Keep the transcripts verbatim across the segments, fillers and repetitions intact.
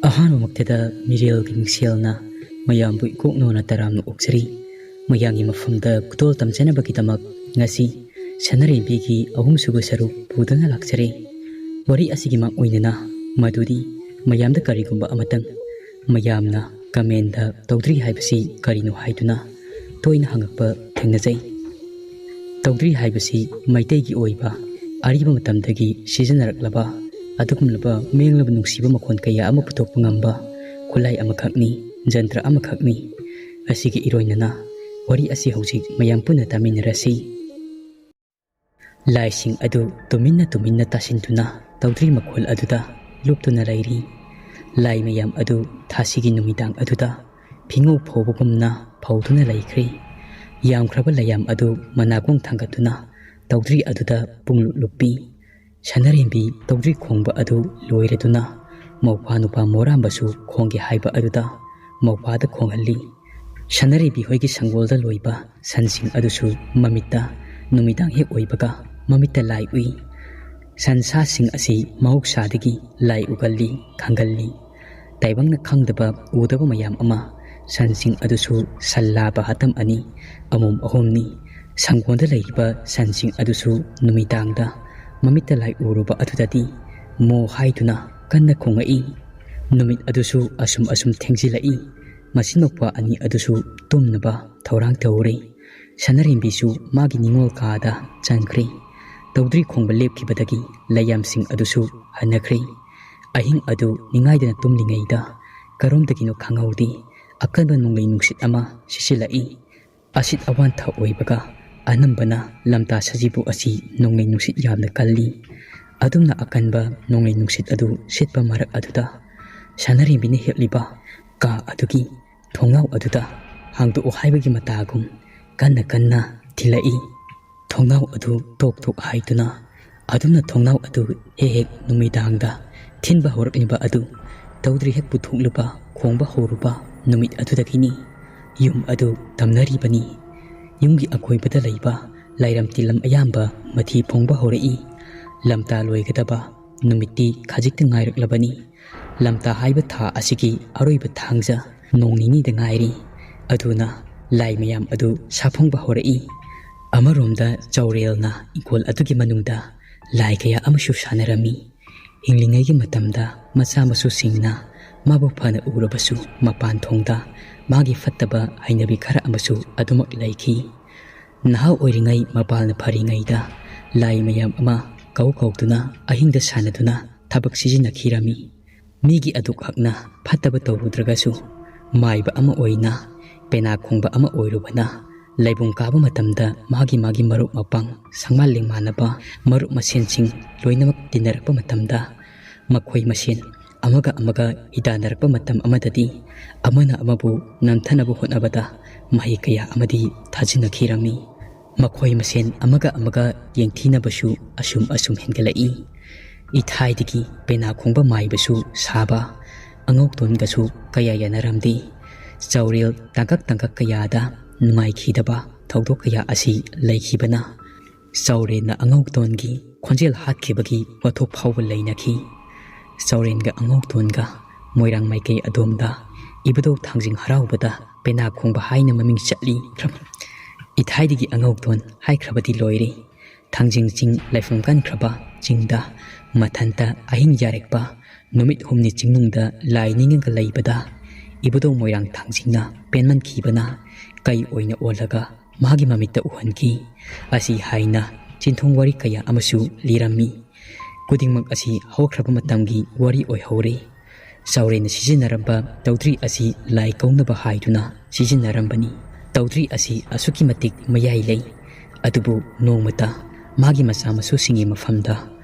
ꯑꯍꯥꯟꯕꯃꯛꯇꯗ ꯃꯤꯔꯦꯜꯒꯤ ꯃꯤꯡꯁꯦꯜꯅ ꯃꯌꯥꯝꯕꯨ ꯏꯀꯣꯛꯅꯣꯅ ꯇꯔꯥꯝꯅ ꯑꯣꯛꯆꯔꯤ꯫ ꯃꯌꯥꯝꯒꯤ ꯃꯐꯝꯗ ꯈꯨꯗꯣꯜ ꯇꯝꯖꯅꯕꯒꯤꯗꯃꯛ ꯉꯁꯤ ꯁꯅꯥꯔꯦꯝꯕꯤꯒꯤ ꯑꯍꯨꯝꯁꯨꯕ ꯁꯔꯨꯛ ꯄꯨꯗꯨꯅ ꯂꯥꯛꯆꯔꯦ꯫ ꯋꯥꯔꯤ ꯑꯁꯤꯒꯤ ꯃꯥꯡꯑꯣꯏꯅꯅ ꯃꯗꯨꯗꯤ ꯃꯌꯥꯝꯗ ꯀꯔꯤꯒꯨꯝꯕ ꯑꯃꯇꯪ ꯃꯌꯥꯝꯅ ꯀꯃꯦꯟꯗ "ꯇꯧꯗ꯭ꯔꯤ ꯍꯥꯏꯕꯁꯤ ꯀꯔꯤꯅꯣ?" ꯍꯥꯏꯗꯨꯅ ꯇꯣꯏꯅ ꯍꯪꯉꯛꯄ ꯊꯦꯡꯅꯖꯩ꯫ ꯇꯧꯗ꯭ꯔꯤ ꯍꯥꯏꯕꯁꯤ ꯃꯩꯇꯩꯒꯤ ꯑꯣꯏꯕ ꯑꯔꯤꯕ ꯃꯇꯝꯗꯒꯤ ꯁꯤꯖꯤꯟꯅꯔꯛꯂꯕ ꯑꯗꯨꯒꯨꯝꯂꯕ ꯃꯦꯡꯂꯕ ꯅꯨꯡꯁꯤꯕ ꯃꯈꯣꯟ ꯀꯌꯥ ꯑꯃ ꯄꯨꯊꯣꯛꯄ ꯉꯝꯕ ꯈꯨꯠꯂꯥꯏ ꯑꯃꯈꯛꯅꯤ, ꯖꯟꯇ꯭ꯔ ꯑꯃꯈꯛꯅꯤ꯫ ꯑꯁꯤꯒꯤ ꯏꯔꯣꯏꯅꯅ ꯋꯥꯔꯤ ꯑꯁꯤ ꯍꯧꯖꯤꯛ ꯃꯌꯥꯝ ꯄꯨꯟꯅ ꯇꯥꯃꯤꯟꯅꯔꯁꯤ꯫ ꯂꯥꯏꯁꯤꯡ ꯑꯗꯨ ꯇꯨꯃꯤꯟꯅ ꯇꯨꯃꯤꯟꯅ ꯇꯥꯁꯤꯟꯗꯨꯅ ꯇꯧꯗ꯭ꯔꯤ ꯃꯈꯣꯜ ꯑꯗꯨꯗ ꯂꯨꯞꯇꯨꯅ ꯂꯩꯔꯤ꯫ ꯂꯥꯏ ꯃꯌꯥꯝ ꯑꯗꯨ ꯊꯥꯁꯤꯒꯤ ꯅꯨꯃꯤꯗꯥꯡ ꯑꯗꯨꯗ ꯐꯤꯉꯧ ꯐꯧꯕꯒꯨꯝꯅ ꯐꯧꯗꯨꯅ ꯂꯩꯈ꯭ꯔꯦ꯫ ꯌꯥꯝꯈ꯭ꯔꯕ ꯂꯩꯌꯥꯝ ꯑꯗꯨ ꯃꯅꯥꯀꯣꯡ ꯊꯥꯡꯒꯠꯇꯨꯅ ꯇꯧꯗ꯭ꯔꯤ ꯑꯗꯨꯗ ꯄꯨꯡꯂꯨꯞ ꯂꯨꯞꯄꯤ꯫ ꯁꯅꯥꯔꯦꯝꯕꯤ ꯇꯧꯗ꯭ꯔꯤ ꯈꯣꯡꯕ ꯑꯗꯨ ꯂꯣꯏꯔꯗꯨꯅ ꯃꯧꯄ꯭ꯋꯥ ꯅꯨꯄꯥ ꯃꯣꯔꯥꯝꯕꯁꯨ ꯈꯣꯡꯒꯦ ꯍꯥꯏꯕ ꯑꯗꯨꯗ ꯃꯧꯄ꯭ꯋꯥꯗ ꯈꯣꯡꯍꯜꯂꯤ꯫ ꯁꯅꯥꯔꯦꯝꯕꯤ ꯍꯣꯏꯒꯤ ꯁꯪꯒꯣꯜꯗ ꯂꯣꯏꯕ ꯁꯟꯁꯤꯡ ꯑꯗꯨꯁꯨ ꯃꯃꯤꯠꯇ ꯅꯨꯃꯤꯗꯥꯡ ꯍꯦꯛ ꯑꯣꯏꯕꯒ ꯃꯃꯤꯠꯇ ꯂꯥꯏ ꯎꯏ꯫ ꯁꯟ ꯁꯥꯁꯤꯡ ꯑꯁꯤ ꯃꯍꯧꯁꯥꯗꯒꯤ ꯂꯥꯏ ꯎꯒꯜꯂꯤ, ꯈꯪꯒꯜꯂꯤ꯫ ꯇꯥꯏꯕꯪꯅ ꯈꯪꯗꯕ, ꯎꯗꯕ ꯃꯌꯥꯝ ꯑꯃ ꯁꯟꯁꯤꯡ ꯑꯗꯨꯁꯨ ꯁꯜꯂꯥꯕ ꯍꯥꯇꯝ ꯑꯅꯤ, ꯑꯃꯣꯝ ꯑꯍꯨꯝꯅꯤ꯫ ꯁꯪꯒꯣꯟꯗ ꯂꯩꯔꯤꯕ ꯁꯟꯁꯤꯡ ꯑꯗꯨꯁꯨ ꯅꯨꯃꯤꯗꯥꯡꯗ ꯃꯃꯤꯠꯇ ꯂꯥꯏ ꯎꯔꯨꯕ ꯑꯗꯨꯗꯗꯤ ꯃꯣ ꯍꯥꯏꯗꯨꯅ ꯀꯟꯅ ꯈꯣꯡꯉꯛꯏ꯫ ꯅꯨꯃꯤꯠ ꯑꯗꯨꯁꯨ ꯑꯁꯨꯝ ꯑꯁꯨꯝ ꯊꯦꯡꯖꯤꯜꯂꯛꯏ꯫ ꯃꯆꯤꯟ ꯃꯧꯄ꯭ꯋꯥ ꯑꯅꯤ ꯑꯗꯨꯁꯨ ꯇꯨꯝꯅꯕ ꯊꯧꯔꯥꯡ ꯇꯧꯔꯦ꯫ ꯁꯅꯥꯔꯦꯝꯕꯤꯁꯨ ꯃꯥꯒꯤ ꯅꯤꯡꯉꯣꯜ ꯀꯥꯗ ꯆꯪꯈ꯭ꯔꯦ꯫ ꯇꯧꯗ꯭ꯔꯤ ꯈꯣꯡꯕ ꯂꯦꯞꯈꯤꯕꯗꯒꯤ ꯂꯩꯌꯥꯝꯁꯤꯡ ꯑꯗꯨꯁꯨ ꯍꯟꯅꯈ꯭ꯔꯦ꯫ ꯑꯍꯤꯡ ꯑꯗꯨ ꯅꯤꯡꯉꯥꯏꯗꯅ ꯇꯨꯝꯂꯤꯉꯩꯗ ꯀꯔꯣꯝꯗꯒꯤꯅꯣ ꯈꯪꯍꯧꯗꯦ, ꯑꯀꯟꯕ ꯅꯣꯡꯂꯩ ꯅꯨꯡꯁꯤꯠ ꯑꯃ ꯁꯤꯠꯆꯤꯜꯂꯛꯏ꯫ ꯑꯁꯤꯠ ꯑꯋꯥꯟꯊ ꯑꯣꯏꯕꯒ ꯑꯅꯝꯕꯅ ꯂꯝꯇꯥ ꯁꯖꯤꯕꯨ ꯑꯁꯤ ꯅꯣꯡꯂꯩ ꯅꯨꯡꯁꯤꯠ ꯌꯥꯝꯅ ꯀꯜꯂꯤ꯫ ꯑꯗꯨꯝꯅ ꯑꯀꯟꯕ ꯅꯣꯡꯂꯩ ꯅꯨꯡꯁꯤꯠ ꯑꯗꯨ ꯁꯤꯠꯄ ꯃꯔꯛ ꯑꯗꯨꯗ ꯁꯅꯥꯔꯦꯝꯕꯤꯅ ꯍꯤꯞꯂꯤꯕ ꯀꯥ ꯑꯗꯨꯒꯤ ꯊꯣꯡꯅꯥꯎ ꯑꯗꯨꯗ ꯍꯥꯡꯗꯣꯛꯎ ꯍꯥꯏꯕꯒꯤ ꯃꯇꯥꯒꯨꯝ ꯀꯟꯅ ꯀꯟꯅ ꯊꯤꯜꯂꯛꯏ꯫ ꯊꯣꯡꯅꯥꯎ ꯑꯗꯨ ꯇꯣꯛ ꯇꯣꯛ ꯍꯥꯏꯗꯨꯅ ꯑꯗꯨꯝꯅ ꯊꯣꯡꯅꯥꯎ ꯑꯗꯨ ꯍꯦꯛ ꯍꯦꯛ ꯅꯨꯃꯤꯗꯥꯡꯗ ꯊꯤꯟꯕ ꯍꯧꯔꯛꯂꯤꯕ ꯑꯗꯨ ꯇꯧꯗ꯭ꯔꯤ ꯍꯦꯛ ꯄꯨꯊꯣꯛꯂꯨꯕ ꯈꯣꯡꯕ ꯍꯧꯔꯨꯕ ꯅꯨꯃꯤꯠ ꯑꯗꯨꯗꯒꯤꯅꯤ꯫ ꯌꯨꯝ ꯑꯗꯨ ꯇꯝꯅꯔꯤꯕꯅꯤ꯫ ꯌꯨꯝꯒꯤ ꯑꯀꯣꯏꯕꯗ ꯂꯩꯕ ꯂꯥꯏꯔꯝ ꯇꯤꯂꯝ ꯑꯌꯥꯝꯕ ꯃꯊꯤ ꯐꯣꯡꯕ ꯍꯧꯔꯛꯏ꯫ ꯂꯝꯇꯥ ꯂꯣꯏꯒꯗꯕ ꯅꯨꯃꯤꯠꯇꯤ ꯈꯖꯤꯛꯇ ꯉꯥꯏꯔꯛꯂꯕꯅꯤ꯫ ꯂꯝꯇꯥ ꯍꯥꯏꯕ ꯊꯥ ꯑꯁꯤꯒꯤ ꯑꯔꯣꯏꯕ ꯊꯥꯡꯖ ꯅꯣꯡ ꯅꯤꯅꯤꯗ ꯉꯥꯏꯔꯤ꯫ ꯑꯗꯨꯅ ꯂꯥꯏ ꯃꯌꯥꯝ ꯑꯗꯨ ꯁꯥꯐꯣꯡꯕ ꯍꯧꯔꯛꯏ꯫ ꯑꯃꯔꯣꯝꯗ ꯆꯥꯎꯔꯦꯜꯅ ꯏꯪꯈꯣꯜ ꯑꯗꯨꯒꯤ ꯃꯅꯨꯡꯗ ꯂꯥꯏ ꯀꯌꯥ ꯑꯃꯁꯨ ꯁꯥꯟꯅꯔꯝꯃꯤ꯫ ꯍꯤꯡꯂꯤꯉꯩꯒꯤ ꯃꯇꯝꯗ ꯃꯆꯥ ꯃꯁꯨꯁꯤꯡꯅ ꯃꯥꯕꯨ ꯐꯅ ꯎꯔꯕꯁꯨ ꯃꯄꯥꯟ ꯊꯣꯡꯗ ꯃꯥꯒꯤ ꯐꯠꯇꯕ ꯍꯩꯅꯕꯤ ꯈꯔ ꯑꯃꯁꯨ ꯑꯗꯨꯃꯛ ꯂꯩꯈꯤ꯫ ꯅꯍꯥ ꯑꯣꯏꯔꯤꯉꯩ ꯃꯄꯥꯜꯅ ꯐꯔꯤꯉꯩꯗ ꯂꯥꯏ ꯃꯌꯥꯝ ꯑꯃ ꯀꯧ ꯀꯧꯗꯨꯅ ꯑꯍꯤꯡꯗ ꯁꯥꯟꯅꯗꯨꯅ ꯊꯕꯛ ꯁꯤꯖꯤꯟꯅꯈꯤꯔꯝꯃꯤ꯫ ꯃꯤꯒꯤ ꯑꯗꯨꯛ ꯍꯛꯅ ꯐꯠꯇꯕ ꯇꯧꯔꯨꯗ꯭ꯔꯒꯁꯨ ꯃꯥꯏꯕ ꯑꯃ ꯑꯣꯏꯅ ꯄꯦꯅꯥ ꯈꯣꯡꯕ ꯑꯃ ꯑꯣꯏꯔꯨꯕꯅ ꯂꯩꯕꯨꯡ ꯀꯥꯕ ꯃꯇꯝꯗ ꯃꯥꯒꯤ ꯃꯥꯒꯤ ꯃꯔꯨꯞ ꯃꯄꯥꯡ ꯁꯪꯃꯥꯟ ꯂꯦꯡꯃꯥꯟꯅꯕ ꯃꯔꯨꯞ ꯃꯁꯦꯟꯁꯤꯡ ꯂꯣꯏꯅꯃꯛ ꯇꯤꯟꯅꯔꯛꯄ ꯃꯇꯝꯗ ꯃꯈꯣꯏ ꯃꯁꯦꯟ ꯑꯃꯒ ꯑꯃꯒ ꯍꯤꯗꯥꯟꯅꯔꯛꯄ ꯃꯇꯝ ꯑꯃꯗꯗꯤ ꯑꯃꯅ ꯑꯃꯕꯨ ꯅꯝꯊꯅꯕ ꯍꯣꯠꯅꯕꯗ ꯃꯍꯩ ꯀꯌꯥ ꯑꯃꯗꯤ ꯊꯥꯖꯤꯟꯅꯈꯤꯔꯝꯃꯤ꯫ ꯃꯈꯣꯏ ꯃꯁꯦꯟ ꯑꯃꯒ ꯑꯃꯒ ꯌꯦꯡꯊꯤꯅꯕꯁꯨ ꯑꯁꯨꯝ ꯑꯁꯨꯝ ꯍꯦꯟꯒꯠꯂꯛꯏ꯫ ꯏꯊꯥꯏꯗꯒꯤ ꯄꯦꯅꯥ ꯈꯣꯡꯕ ꯃꯥꯏꯕꯁꯨ ꯁꯥꯕ ꯑꯉꯧꯇꯣꯟꯒꯁꯨ ꯀꯌꯥ ꯌꯥꯅꯔꯝꯗꯦ꯫ ꯆꯥꯎꯔꯦꯜ ꯇꯥꯡꯀꯛ ꯇꯥꯡꯀꯛ ꯀꯌꯥꯗ ꯅꯨꯡꯉꯥꯏꯈꯤꯗꯕ ꯊꯧꯗꯣꯛ ꯀꯌꯥ ꯑꯁꯤ ꯂꯩꯈꯤꯕꯅ ꯆꯥꯎꯔꯦꯜꯅ ꯑꯉꯧꯇꯣꯟꯒꯤ ꯈꯣꯟꯖꯦꯜ ꯍꯥꯠꯈꯤꯕꯒꯤ ꯋꯥꯊꯣꯛ ꯐꯥꯎꯕ ꯂꯩꯅꯈꯤ꯫ ꯆꯥꯎꯔꯦꯟꯒ ꯑꯉꯧꯇꯣꯟꯒ ꯃꯣꯏꯔꯥꯡ ꯃꯥꯏꯀꯩ ꯑꯗꯣꯝꯗ ꯏꯕꯨꯙꯧ ꯊꯥꯡꯖꯤꯡ ꯍꯔꯥꯎꯕꯗ ꯄꯦꯅꯥ ꯈꯣꯡꯕ ꯍꯥꯏꯅ ꯃꯃꯤꯡ ꯆꯠꯂꯤ꯫ ꯏꯊꯥꯏꯗꯒꯤ ꯑꯉꯧꯇꯣꯟ ꯍꯥꯏꯈ꯭ꯔꯕꯗꯤ ꯂꯣꯏꯔꯦ꯫ ꯊꯥꯡꯖꯤꯡ ꯆꯤꯡ ꯂꯩꯐꯝ ꯀꯟꯈ꯭ꯔꯕ ꯆꯤꯡꯗ ꯃꯊꯟꯇ ꯑꯍꯤꯡ ꯌꯥꯔꯦꯛꯄ ꯅꯨꯃꯤꯠ ꯍꯨꯝꯅꯤ ꯆꯤꯡꯅꯨꯡꯗ ꯂꯥꯏ ꯅꯤꯡꯉꯒ ꯂꯩꯕꯗ ꯏꯕꯨꯙꯧ ꯃꯣꯏꯔꯥꯡ ꯊꯥꯡꯖꯤꯡꯅ ꯄꯦꯟꯃꯟꯈꯤꯕꯅ ꯀꯩ ꯑꯣꯏꯅ ꯑꯣꯜꯂꯒ ꯃꯥꯒꯤ ꯃꯃꯤꯠꯇ ꯎꯍꯟꯈꯤ꯫ ꯑꯁꯤ ꯍꯥꯏꯅ ꯆꯤꯟꯊꯣꯡ ꯋꯥꯔꯤ ꯀꯌꯥ ꯑꯃꯁꯨ ꯂꯤꯔꯝꯃꯤ꯫ ꯈꯨꯗꯤꯡꯃꯛ ꯑꯁꯤ ꯍꯧꯈ꯭ꯔꯕ ꯃꯇꯝꯒꯤ ꯋꯥꯔꯤ ꯑꯣꯏꯍꯧꯔꯦ꯫ ꯆꯥꯎꯔꯦꯟꯅ ꯁꯤꯖꯤꯟꯅꯔꯝꯕ ꯇꯧꯗ꯭ꯔꯤ ꯑꯁꯤ ꯂꯥꯏ ꯀꯧꯅꯕ ꯍꯥꯏꯗꯨꯅ ꯁꯤꯖꯤꯟꯅꯔꯝꯕꯅꯤ꯫ ꯇꯧꯗ꯭ꯔꯤ ꯑꯁꯤ ꯑꯁꯨꯛꯀꯤ ꯃꯇꯤꯛ ꯃꯌꯥꯏ ꯂꯩ꯫ ꯑꯗꯨꯕꯨ ꯅꯣꯡꯃꯇ ꯃꯥꯒꯤ ꯃꯆꯥ ꯃꯁꯨꯁꯤꯡꯒꯤ ꯃꯐꯝꯗ